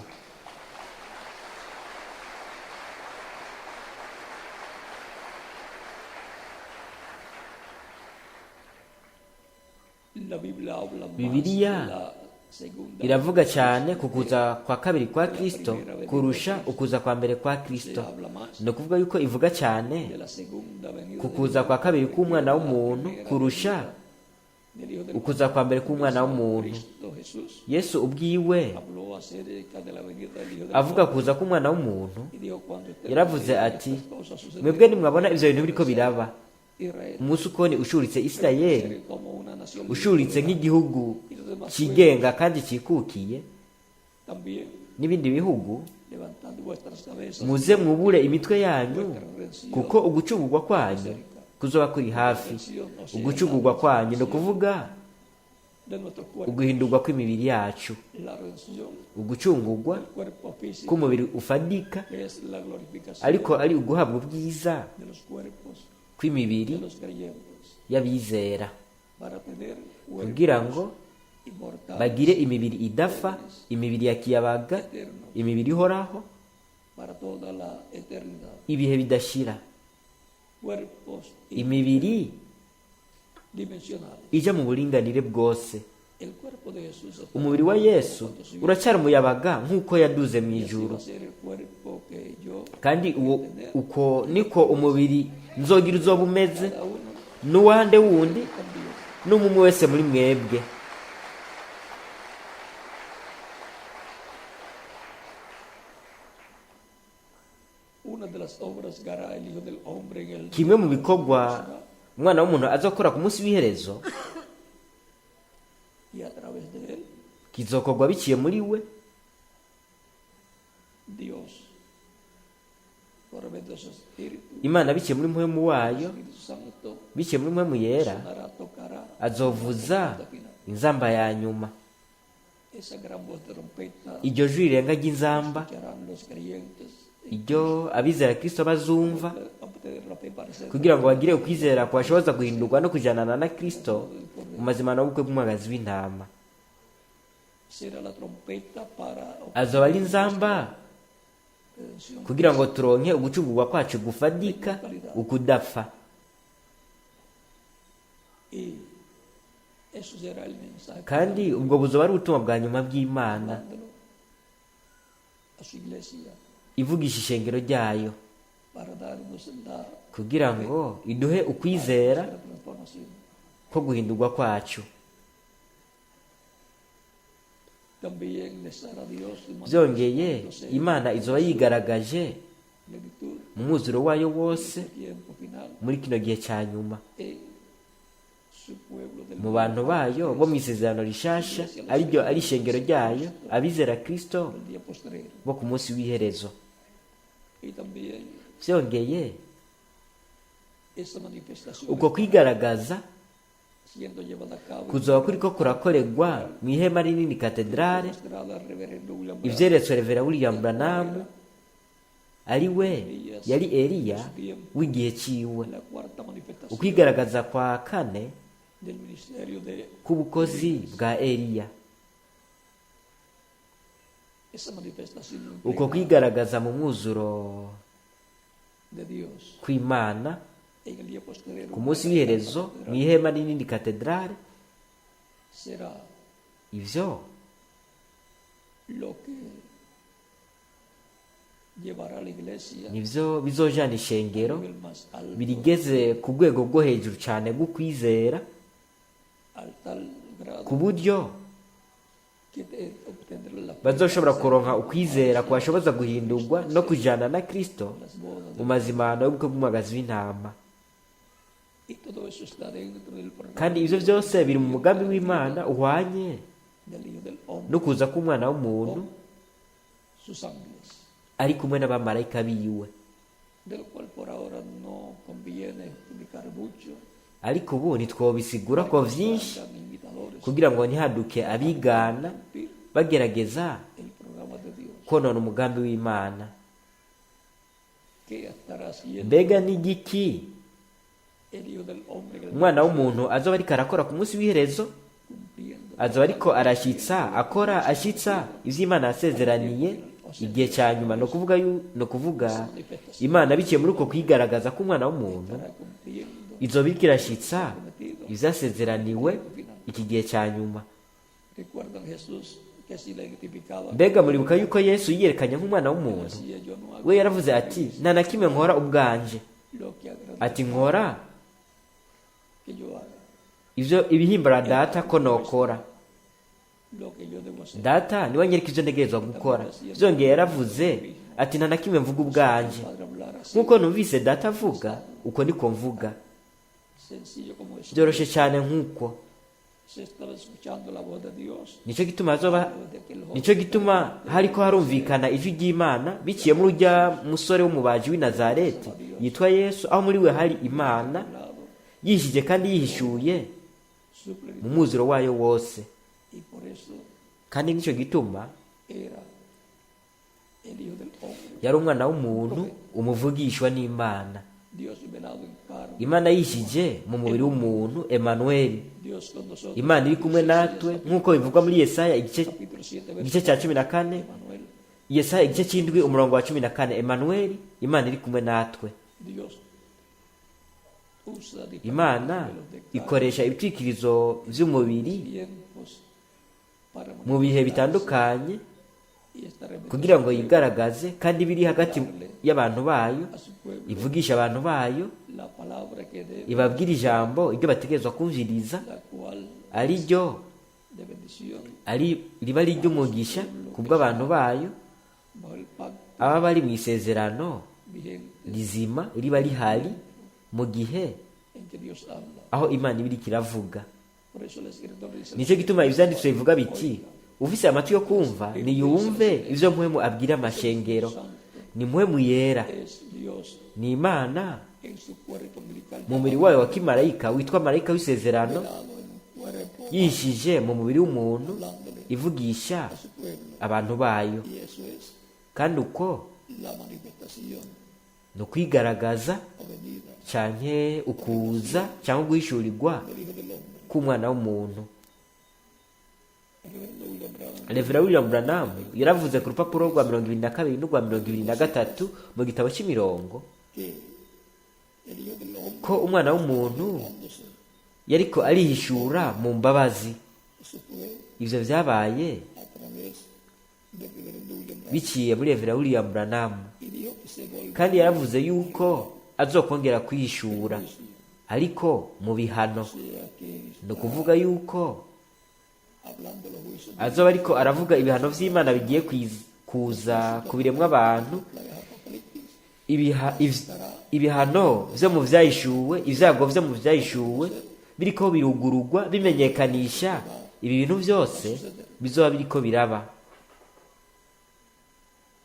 La Biblia habla más Bibiliya de la segunda iravuga cyane ku kuza kwa kabiri kwa Kristo kurusha ukuza kwa mbere kwa se Kristo. habla más Ni ukuvuga yuko ivuga cyane de la segunda venida ku del kuza kwa kabiri k'umwana w'umuntu kurusha del Hijo del ukuza kwa mbere k'umwana w'umuntu. Cristo Jesús Yesu ubwiwe habló acerca de la venida del Hijo del avuga kuza k'umwana w'umuntu y dijo cuando ustedes yaravuze vean ati estas cosas suceder, mwebwe nimwabona ivyo bintu biriko biraba Israel umunsi ukoni ushuritse Isirayeli será como una nación libre, ushuritse nk'igihugu cigenga kandi cikukiye también n'ibindi bihugu levantando vuestras cabezas muze mwubure imitwe yanyu kuko ugucungurwa kwanyu kuzoba kuri hafi. Ugucungurwa kwanyu ni ukuvuga de nuestro cuerpo, uguhindurwa kw'imibiri yacu, la redención ugucungurwa del cuerpo físico k'umubiri ufadika que es la glorificación ariko ari uguhabwa ubwiza de los cuerpos kw'imibiri de los creyentes y'abizera para tener kugira cuerpos ngo inmortales bagire imibiri idafa, imibiri ya kiyabaga, eternos imibiri ihoraho para toda la eternidad, ibihe bidashira, cuerpos imibiri dimensionales. ija mu buringanire bwose. El cuerpo de Jesús está Umubiri wa Yesu uracyari umuyabaga nk'uko yaduze mu y así ijuru, va a ser el cuerpo que yo kandi uwo uko niko umubiri nzogira uzoba umeze cada uno n'uwande wundi también. n'umwe wese muri mwebwe. Una de las obras que hará el Hijo del Hombre en el Kimwe mu bikorwa umwana w'umuntu azokora ku munsi w'iherezo y a través de él kizokorwa biciye muri we. Dios por medio de su Espíritu, Imana biciye muri mpwemu wayo, Espíritu Santo, biciye muri mpwemu yera sonará, tocará azovuza hasta final. inzamba ya nyuma. Esa gran voz de trompeta Iryo jwi rirenga ry'inzamba escucharán los creyentes en iryo abizera Kristo bazumva obtener la fe para ser kugira ngo bagire ukwizera kubashoboza guhindurwa no kujanana na Kristo mu mazimano y'ubukwe bw'umwagazi w'intama. Será la trompeta para Azoba ari inzamba redención kugira ngo turonke ugucungurwa kwacu gufadika ukudapfa. y eso será el mensaje Kandi ubwo buzoba ari ubutumwa bwa nyuma bw'Imana dándolo a su iglesia ivugisha ishengero ryayo para darnos la, kugira ngo iduhe ukwizera la transformación. ko guhindurwa kwacu. También les hará Dios Byongeye manifestándose Imana izoba yigaragaje plenitud mu mwuzuro wayo wose en tiempo final muri kino gihe cya nyuma en su pueblo del mu bantu bayo bo mu isezerano rishasha ariryo ari ishengero ryayo abizera Kristo del día postrero. bo ku munsi w'iherezo. Y también Byongeye esa manifestación uko kwigaragaza siendo llevada a cabo kuzoba kuriko kurakorerwa mu ihema rinini katedrale mostrada al reverendo William Branham ivyeretswe Revera William Branham ari we yari Eliya w'igihe ciwe. la cuarta manifestación Ukwigaragaza kwa kane del ministerio de k'ubukozi bwa Eliya. esa manifestación en Uko plena kwigaragaza mu mwuzuro de Dios kw'Imana en el día postrero ku munsi w'iherezo mu ihema rinini katedrale será ivyo lo que llevará a la iglesia nivyo bizojana al ishengero nivel más alto birigeze ku rwego rwo hejuru cyane rw'ukwizera al tal grado ku buryo que obtendrá la fe bazoshobora kuronka ukwizera kubashoboza guhindurwa no kujana na Kristo las bodas mu mazimano y'ubukwe bw'umwagazi w'intama. y todo eso está dentro del programa Kandi ivyo vyose biri mu mugambi w'Imana uhwanye del Hijo del Hombre no kuza k'umwana w'umuntu sus ángeles ari kumwe n'abamarayika biwe. Del cual por ahora no conviene explicar mucho. Ariko ubu ntitwobisigura ko vyinshi, Hagan imitadores kugira ngo ntihaduke abigana cumplir bagerageza el programa de Dios. konona umugambi w'Imana. ¿Qué estará haciendo Mbega n'igiki el Hijo del Hombre en el Umwana w'umuntu azoba ariko arakora ku munsi w'iherezo? cumpliendo Azoba ariko arashyitsa, akora ashyitsa ivyo Imana yasezeraniye igihe cya nyuma, no kuvuga Imana biciye muri uko kwigaragaza k'Umwana w'umuntu estará cumpliendo izoba iriko irashyitsa ivyasezeraniwe iki gihe cya nyuma. Recuerdan Jesús que si le identificaba, Mbega muribuka yuko Yesu yiyerekanye nk'Umwana w'umuntu? decía: yo no hago We yaravuze ati: "Nta na kimwe nkora ubwanje." lo que agrada Ati: "Nkora que yo haga, ivyo ibihimbara Data ko nokora. lo que yo debo hacer." Data niwe anyereka ivyo ntegerezwa gukora." Vyongeye yaravuze ati: "Nta na kimwe mvuga ubwanje. Padre hablar así, Nk'uko numvise Data avuga, uko niko mvuga." sencillo como eso. Byoroshe cyane nk'uko. Se estaba escuchando la voz de Dios Nicyo gituma hazoba desde aquel joven nicyo gituma hariko harumvikana ijwi ry'Imana biciye muri urya musore w'umubaji w'i Nazareti yitwa Yesu, aho muri we hari Imana hablado yishije kandi yihishuye su plenitud, mu mwuzuro wayo wose. y por eso Kandi nicyo gituma era el Hijo del Hombre, yari Umwana w'umuntu, umuvugishwa n'Imana, Dios velado en carne, Imana yishije mu mubiri w'umuntu, Emanueli, Dios con nosotros. Imana iri kumwe natwe, nk'uko bivugwa muri Yesaya igice Capítulo 7, igice cya 14. Emanuel, Yesaya igice cy'indwi, umurongo wa 14. Emanueli, Imana iri kumwe natwe. Dios usa diferentes Imana modelos de carne, ikoresha ibitwikirizo by'umubiri tiempos para mu bihe manifestarse bitandukanye y estar en kugira ngo yigaragaze kandi biri hagati y'abantu bayo, a su pueblo ivugisha abantu bayo, la palabra que debe, ibabwira ijambo iryo bategerezwa kumviriza, la cual ari ryo de bendición ari riba ari iry'umugisha ku bw'abantu bayo bajo el pacto aba bari mu isezerano vigente rizima riba rihari mu gihe en que Dios habla. aho Imana iba iriko iravuga. Por eso el escritor dice: Nicyo gituma ivyanditswe bivuga biti: "Ufise amatwi yo kumva niyumve ivyo Mpwemu abwira amashengero." Ni Mpwemu Yera, Es Dios ni Imana en su cuerpo angelical mu mubiri wayo wa kimarayika witwa marayika w'isezerano, velado en un cuerpo yishije mu mubiri w'umuntu, hablándole ivugisha a su pueblo. abantu bayo. Y eso es Kandi uko la manifestación ni ukwigaragaza o venida canke ukuza cyangwa guhishurirwa del Hijo del Hombre. k'Umwana w'umuntu. El reverendo William Branham Reverend William Branham yaravuze ku rupapuro rwa 22 n'urwa 23 mu gitabo cy'imirongo que el Hijo del Hombre ko Umwana w'umuntu dándose, yariko arihishura mu mbabazi. eso fue Ivyo vyabaye a través del reverendo William Branham biciye muri Reverend William Branham. y dijo que se volvió Kandi yaravuze yuko azokongera kwihishura, ariko mu bihano. sea que Ni ukuvuga yuko hablando los juicios azoba ariko aravuga ibihano vy'Imana bigiye kuza ku biremwa abantu, plagas apocalípticas ibihano vyo mu vyahishuwe, ivyago vyo mu vyahishuwe biriko birugurugwa bimenyekanisha ibi bintu vyose bizoba biriko biraba.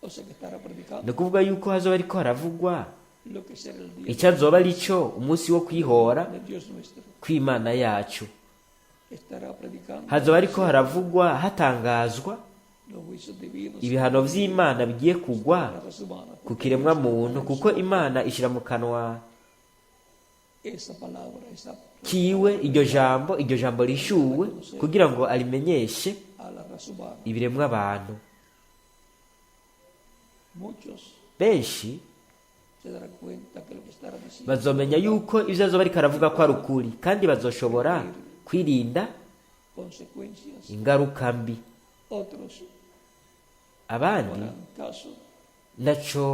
O sea que estará predicando Ni ukuvuga yuko hazoba ariko haravugwa lo que será el día icyo azoba arico umunsi wo kwihora de Dios nuestro. kw'Imana yacu. Estará predicando Hazoba ariko haravugwa, hatangazwa los juicios divinos ibihano vy'Imana bigiye kugwa a la raza humana. ku kiremwa muntu, kuko Imana ishira mu kanwa Esa palabra, esa kiwe iryo jambo, iryo jambo rishuwe, kugira ngo arimenyeshe a la raza humana. ibiremwa abantu. Muchos Benshi se darán cuenta que lo que estará diciendo bazomenya yuko ivyo azoba ariko aravuga ko ari ukuri, kandi bazoshobora kwirinda consecuencias. ingaruka mbi. Otros Abandi no harán caso, naco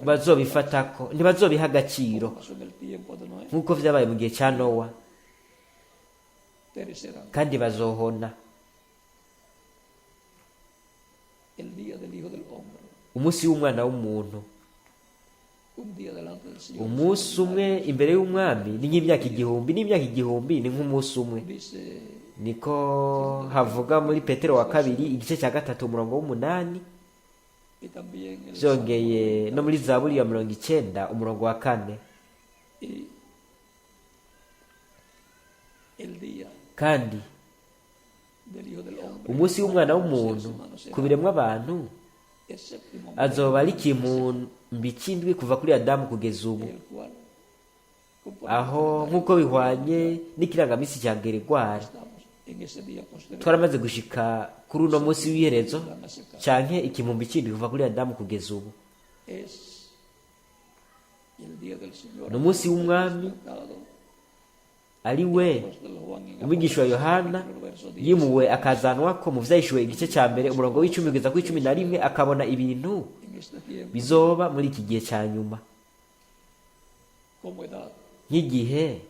bazobifatako, ntibazobiha agaciro, como pasó en el tiempo de Noé, nk'uko vyabaye mu gihe ca Nowa, perecerán. kandi bazohona. El día del Hijo del Hombre, Umunsi w'Umwana w'umuntu, un día delante del Señor. umunsi umwe imbere y'Umwami ni nk'imyaka 1000, n'imyaka 1000 ni nk'umunsi umwe. Dice Niko havuga muri Petero wa kabiri igice cya gatatu umurongo w'umunani. Y también el Byongeye Salmo no muri Zaburi ya 90 umurongo wa 4. Y el día Kandi del Hijo del Hombre umunsi w'umwana para los w'umuntu seres humanos será ku biremwa abantu el séptimo azoba ari milenio, ikimumbi cy'indwi kuva kuri Adamu kugeza ubu, el cual, conforme aho al calendario nk'uko bihwanye n'ikirangamisi cya Geregwari estamos en ese día posterior twaramaze gushika kuri uno munsi w'iherezo canke ikimumbi cy'indwi kuva kuri Adamu kugeza ubu. Es el día del Señor Ni umunsi w'umwami despertado, ari we apóstol Juan en umwigisha wa Apocalipsis, Yohana capítulo verso 10, yimuwe akazanwa ko mu vyahishuwe igice ca mbere umurongo w'icumi kugeza kuri 11 akabona ibintu en este tiempo bizoba muri iki gihe ca nyuma como edad nk'igihe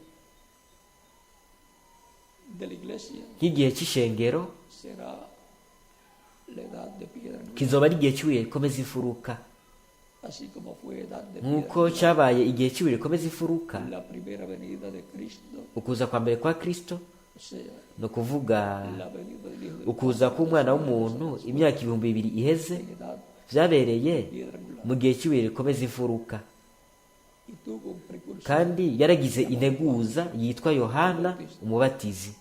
de la iglesia nk'igihe c'ishengero será la edad de piedra angular, kizoba ari igihe cy'ibuye rikomeza imfuruka así como fue edad de piedra nk'uko angular cyabaye igihe cy'ibuye rikomeza imfuruka la primera venida de Cristo, ukuza kwa mbere kwa Kristo, o sea, ni ukuvuga la venida del Hijo del ukuza Hombre k'umwana w'umuntu imyaka 2000 iheze en edad vyabereye piedra angular, mu gihe cy'ibuye rikomeza imfuruka y tuvo un precursor kandi yaragize integuza yitwa Yohana umubatizi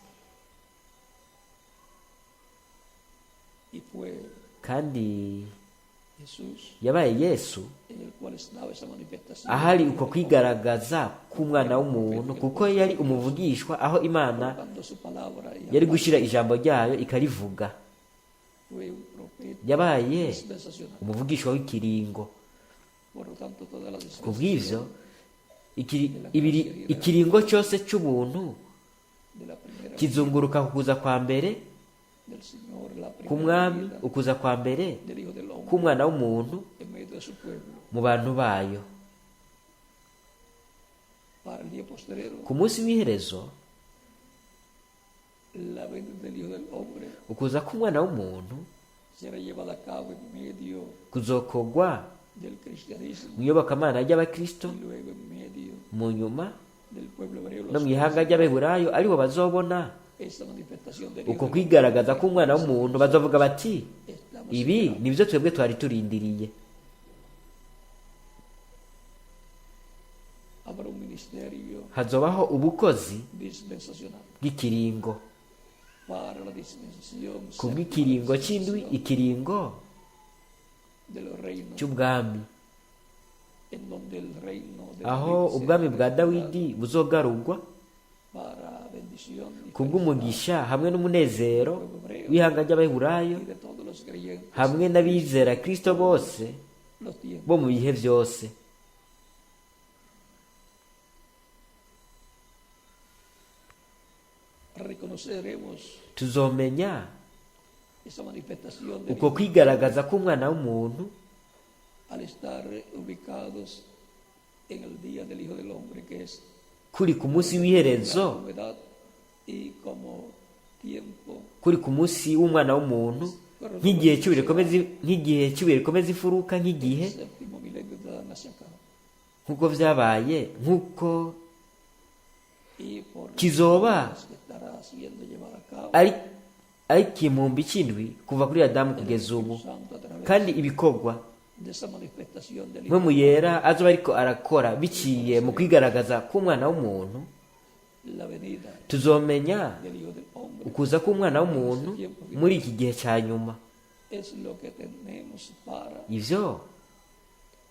y fue kandi Jesús yabaye Yesu en el cual estaba esa manifestación ahari uko kwigaragaza k'umwana w'umuntu kuko yari umuvugishwa aho Imana dando su palabra y yari gushyira ijambo ryayo ikarivuga. fue un profeta Yabaye dispensacional. umuvugishwa w'ikiringo. Por lo tanto, toda la Ku bw'ivyo dispensación ikiringo cyose cy'ubuntu de la primera kizunguruka ku kuza kwa mbere del Señor, la primera k'umwami, venida ukuza kwa mbere del Hijo del Hombre k'umwana w'umuntu en medio de su pueblo mu bantu bayo. para el día postrero, Ku munsi w'iherezo la venida del Hijo del Hombre ukuza k'umwana w'umuntu será llevada a cabo en medio kuzokogwa del cristianismo mu iyobokamana ry'abakristo y luego en medio mu nyuma del pueblo hebreo, no los mu ihanga ry'abehurayo aribo bazobona esa manifestación del Hijo uko del kwigaragaza k'umwana w'umuntu bazovuga bati Estamos ibi nibyo twebwe twari turindiriye. Habrá un ministerio Hazobaho ubukozi dispensacional bw'ikiringo para la dispensación ku bw'ikiringo cy'indwi ikiringo de los reinos cy'ubwami en donde el reino de aho David ubwami será bwa restaurado Dawidi buzogarurwa para bendición y ku bw'umugisha hamwe n'umunezero w'ihanga ry'abaheburayo y de todos los creyentes hamwe n'abizera Kristo bose los tiempos. bo mu bihe byose. Reconoceremos Tuzomenya esa manifestación de uko kwigaragaza k'umwana w'umuntu al estar ubicados en el día del Hijo del Hombre, que es kuri ku munsi la w'iherezo humedad y como tiempo kuri ku munsi w'umwana w'umuntu nk'igihe cy'ibuye rikomeza nk'igihe cy'ibuye rikomeza imfuruka nk'igihe el séptimo milenio de Adán hacia acá. nk'uko vyabaye nk'uko Y por las kizoba obras que estará siendo llevada a cabo ari ari ikimumbi cy'indwi kuva kuri Adamu el kugeza ubu Espíritu Santo a través kandi ibikorwa de esa manifestación del mwe Hijo mu yera azoba ariko arakora biciye mu kwigaragaza k'umwana w'umuntu la venida tuzomenya del Hijo del Hombre ukuza k'umwana w'umuntu muri iki gihe cya nyuma. es lo que tenemos para Ivyo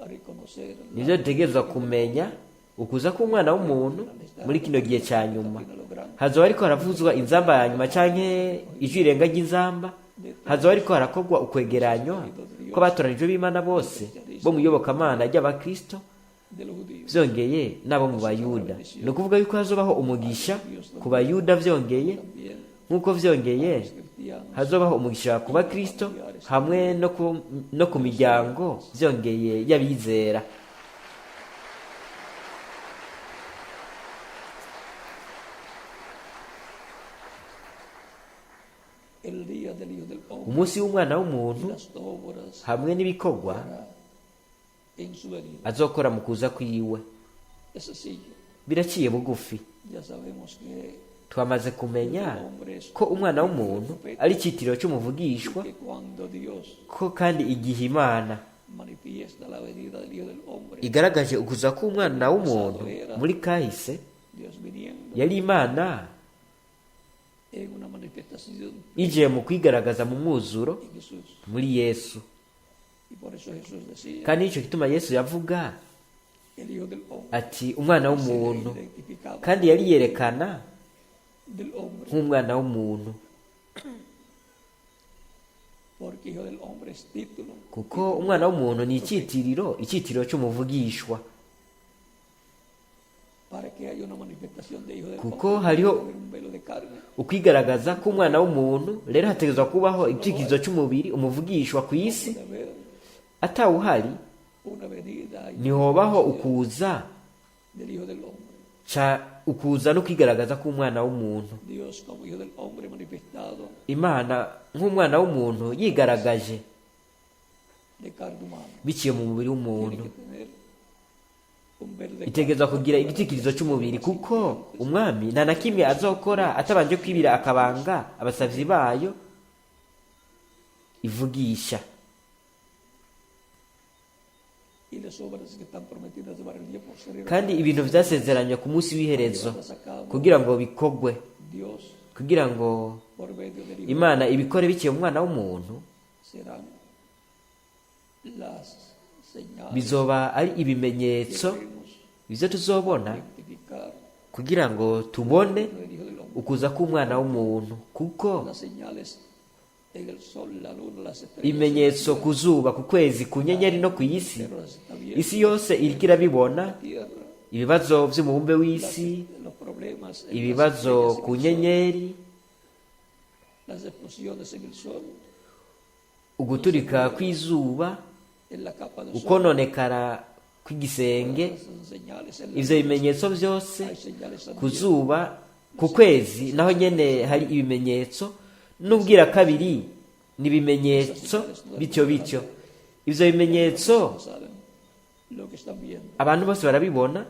reconocer la nivyo dutegerezwa kumenya ukuza k'umwana w'umuntu muri kino gihe cya nyuma. Hazoba ariko haravuzwa inzamba ya nyuma canke ijwi rirenga ry'inzamba hazoba ariko harakorwa ukwegeranywa kw'abatoranijwe b'Imana bose bo mu iyobokamana ry'abakristo de los judíos vyongeye n'abo mu bayuda. Ni ukuvuga yuko hazobaho umugisha ku bayuda vyongeye también nk'uko vyongeye los cristianos hazobaho umugisha ku bakristo hamwe no ku miryango vyongeye y'abizera. El día del Hijo del Hombre Umunsi w'umwana w'umuntu y las obras hamwe n'ibikorwa hará en su venida. azokora mu kuza kwiwe Es sencillo. biraciye bugufi. Ya sabemos que Twamaze kumenya El hombre es ko umwana w'umuntu ari icyitiro cy'umuvugishwa, que cuando Dios ko kandi igihe Imana manifiesta la venida del Hijo del Hombre, igaragaje ukuza k'umwana w'umuntu muri kahise, Dios viniendo yari Imana en una manifestación igiye mu kwigaragaza mu mwuzuro en Jesús. muri Yesu. Y por eso Jesús decía, Kandi nicyo gituma Yesu yavuga el Hijo del Hombre ati umwana se w'umuntu, identificaba kandi yari yerekana del hombre, nk'umwana w'umuntu, porque Hijo del Hombre es título kuko umwana w'umuntu ni icyitiriro, icyitiriro cy'umuvugishwa. Para que haya una manifestación de Hijo del Kuko Hombre, hariho tiene que haber un velo de carne. ukwigaragaza k'umwana w'umuntu, rero hategerezwa kubaho icyitiriro cy'umubiri, umuvugishwa ku isi. Puede haber Atawuhari, una venida y ntihobaho ukuza del Hijo del Hombre. ca ukuza no kwigaragaza k'umwana w'umuntu. Dios como Hijo del Hombre manifestado Imana nk'umwana w'umuntu yigaragaje de carne humana. biciye mu mubiri Tiene w'umuntu, que tener un velo de itegerezwa carne. kugira igitikirizo cy'umubiri, kuko umwami nta na kimwe azokora atabanje kwibira akabanga abasavyi bayo ivugisha. Y las obras que están prometidas para el día posterior. Kandi ibintu vyasezeranywe ku munsi w'iherezo Llevadas a cabo, kugira ngo bikogwe, Dios kugira ngo por medio del Hijo Imana ibikore biciye mu mwana w'umuntu, serán las señales bizoba ari que ibimenyetso debemos ivyo tuzobona identificar kugira ngo tubone del Hijo del Hombre. ukuza k'umwana w'umuntu, kuko Las señales en el sol, la luna, las estrellas, ibimenyetso ku zuba, ku kwezi, ku nyenyeri no ku isi, pero las está viendo isi yose iriko irabibona, la tierra, ibibazo vy'umubumbe w'isi, los problemas en las ibibazo estrellas en ku el sol, nyenyeri, las explosiones en el sol, uguturika kw'izuba, en la capa de ozono, ukononekara kw'igisenge, esas señales en la ivyo bimenyetso vyose hay señales ku también zuba, ku kwezi naho nyene hari ibimenyetso, n'ubwira kabiri ni ibimenyetso bityo bityo. Ivyo bimenyetso no saben lo que están viendo. abantu bose barabibona,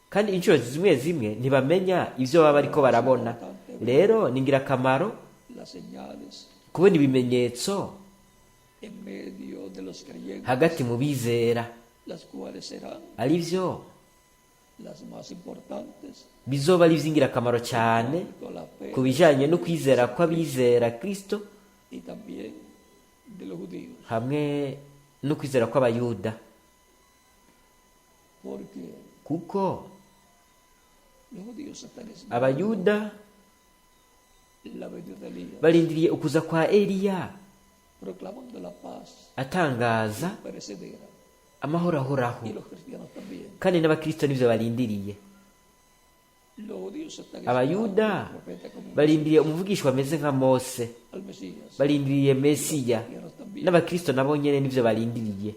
kandi inshuro zimwe zimwe ntibamenya ivyo baba bariko barabona. Rero ni ingirakamaro Las señales kubona ibimenyetso en medio de los creyentes, hagati mu bizera, las cuales serán ari vyo las más importantes bizoba ari ivy'ingirakamaro cyane con la fe ku bijanye no kwizera kw'abizera Kristo y también de los judíos, hamwe no kwizera kw'Abayuda, porque kuko los judíos están esperando Abayuda la venida de Elías, barindiriye ukuza kwa Eliya proclamando la paz atangaza perecedera, amahoro ahoraho, y los cristianos también. kandi n'abakristo nivyo barindiriye. Los judíos están esperando Abayuda al profeta como barindiriye umuvugishwa ameze nka Mose, al Mesías. barindiriye Mesiya, Cristianos también. n'abakristo nabo nyene nivyo barindiriye.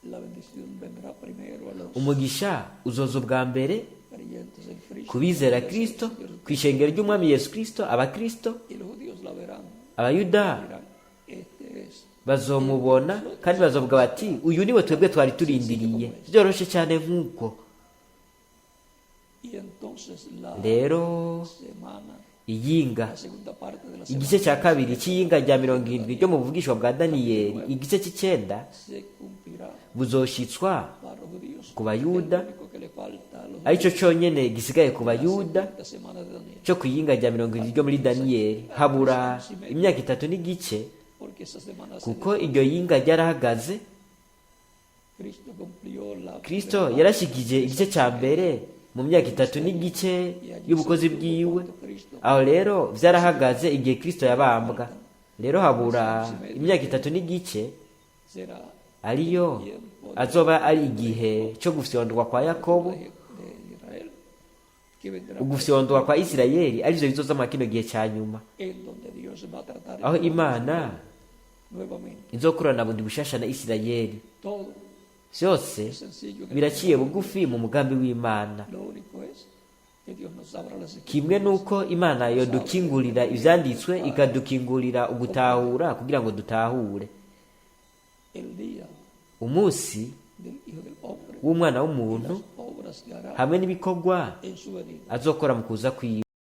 La bendición vendrá primero a los Umugisha uzoza ubwa mbere creyentes en Cristo, ku bizera Kristo, ku ishengero ry'umwami Yesu Kristo, abakristo. y los judíos la verán. Abayuda Dirán, este es bazomubona kandi bazovuga bati uyu niwe twebwe twari turindiriye, byoroshe cyane nk'uko. Y entonces la Rero semana, iyinga, la segunda parte de la igice semana cya kabiri cy'iyinga rya 70 ryo mu buvugishwa bwa Daniyeli, igice cy'icenda, se cumplirá buzoshitswa para los judíos. ku Bayuda, Es lo único que le falta a los aricyo cyonyene gisigaye ku la Bayuda segunda semana de Daniel, cyo ku iyinga rya 70 ryo muri Daniyeli. Habura imyaka 3 n'igice, porque esa semana se kuko iryo yinga ryarahagaze. Cristo cumplió la Kristo primera yarashikije igice cya mbere mu myaka 3 n'igice y'ubukozi bwiwe. Aho rero vyarahagaze igihe Kristo yabambwa. Rero habura imyaka 3 n'igice, será ariyo azoba ari igihe cyo gufyondwa kwa Yakobo, de Israel que vendrá ugufyondwa kwa Isirayeli, arivyo bizoza mwa kino gihe cya nyuma, en donde Dios va a tratar aho Imana nuevamente. izokorana bundi bushasha na Isirayeli. Todo Vyose es sencillo en el biraciye bugufi mu mugambi w'Imana. Lo único es que Dios nos abra las Kimwe nuko Imana yodukingurira ivyanditswe, ikadukingurira ugutahura kugira ngo dutahure el día umunsi del Hijo del Hombre, w'umwana w'umuntu obras que hará hamwe n'ibikorwa en su venida. azokora mu kuza kwiwe.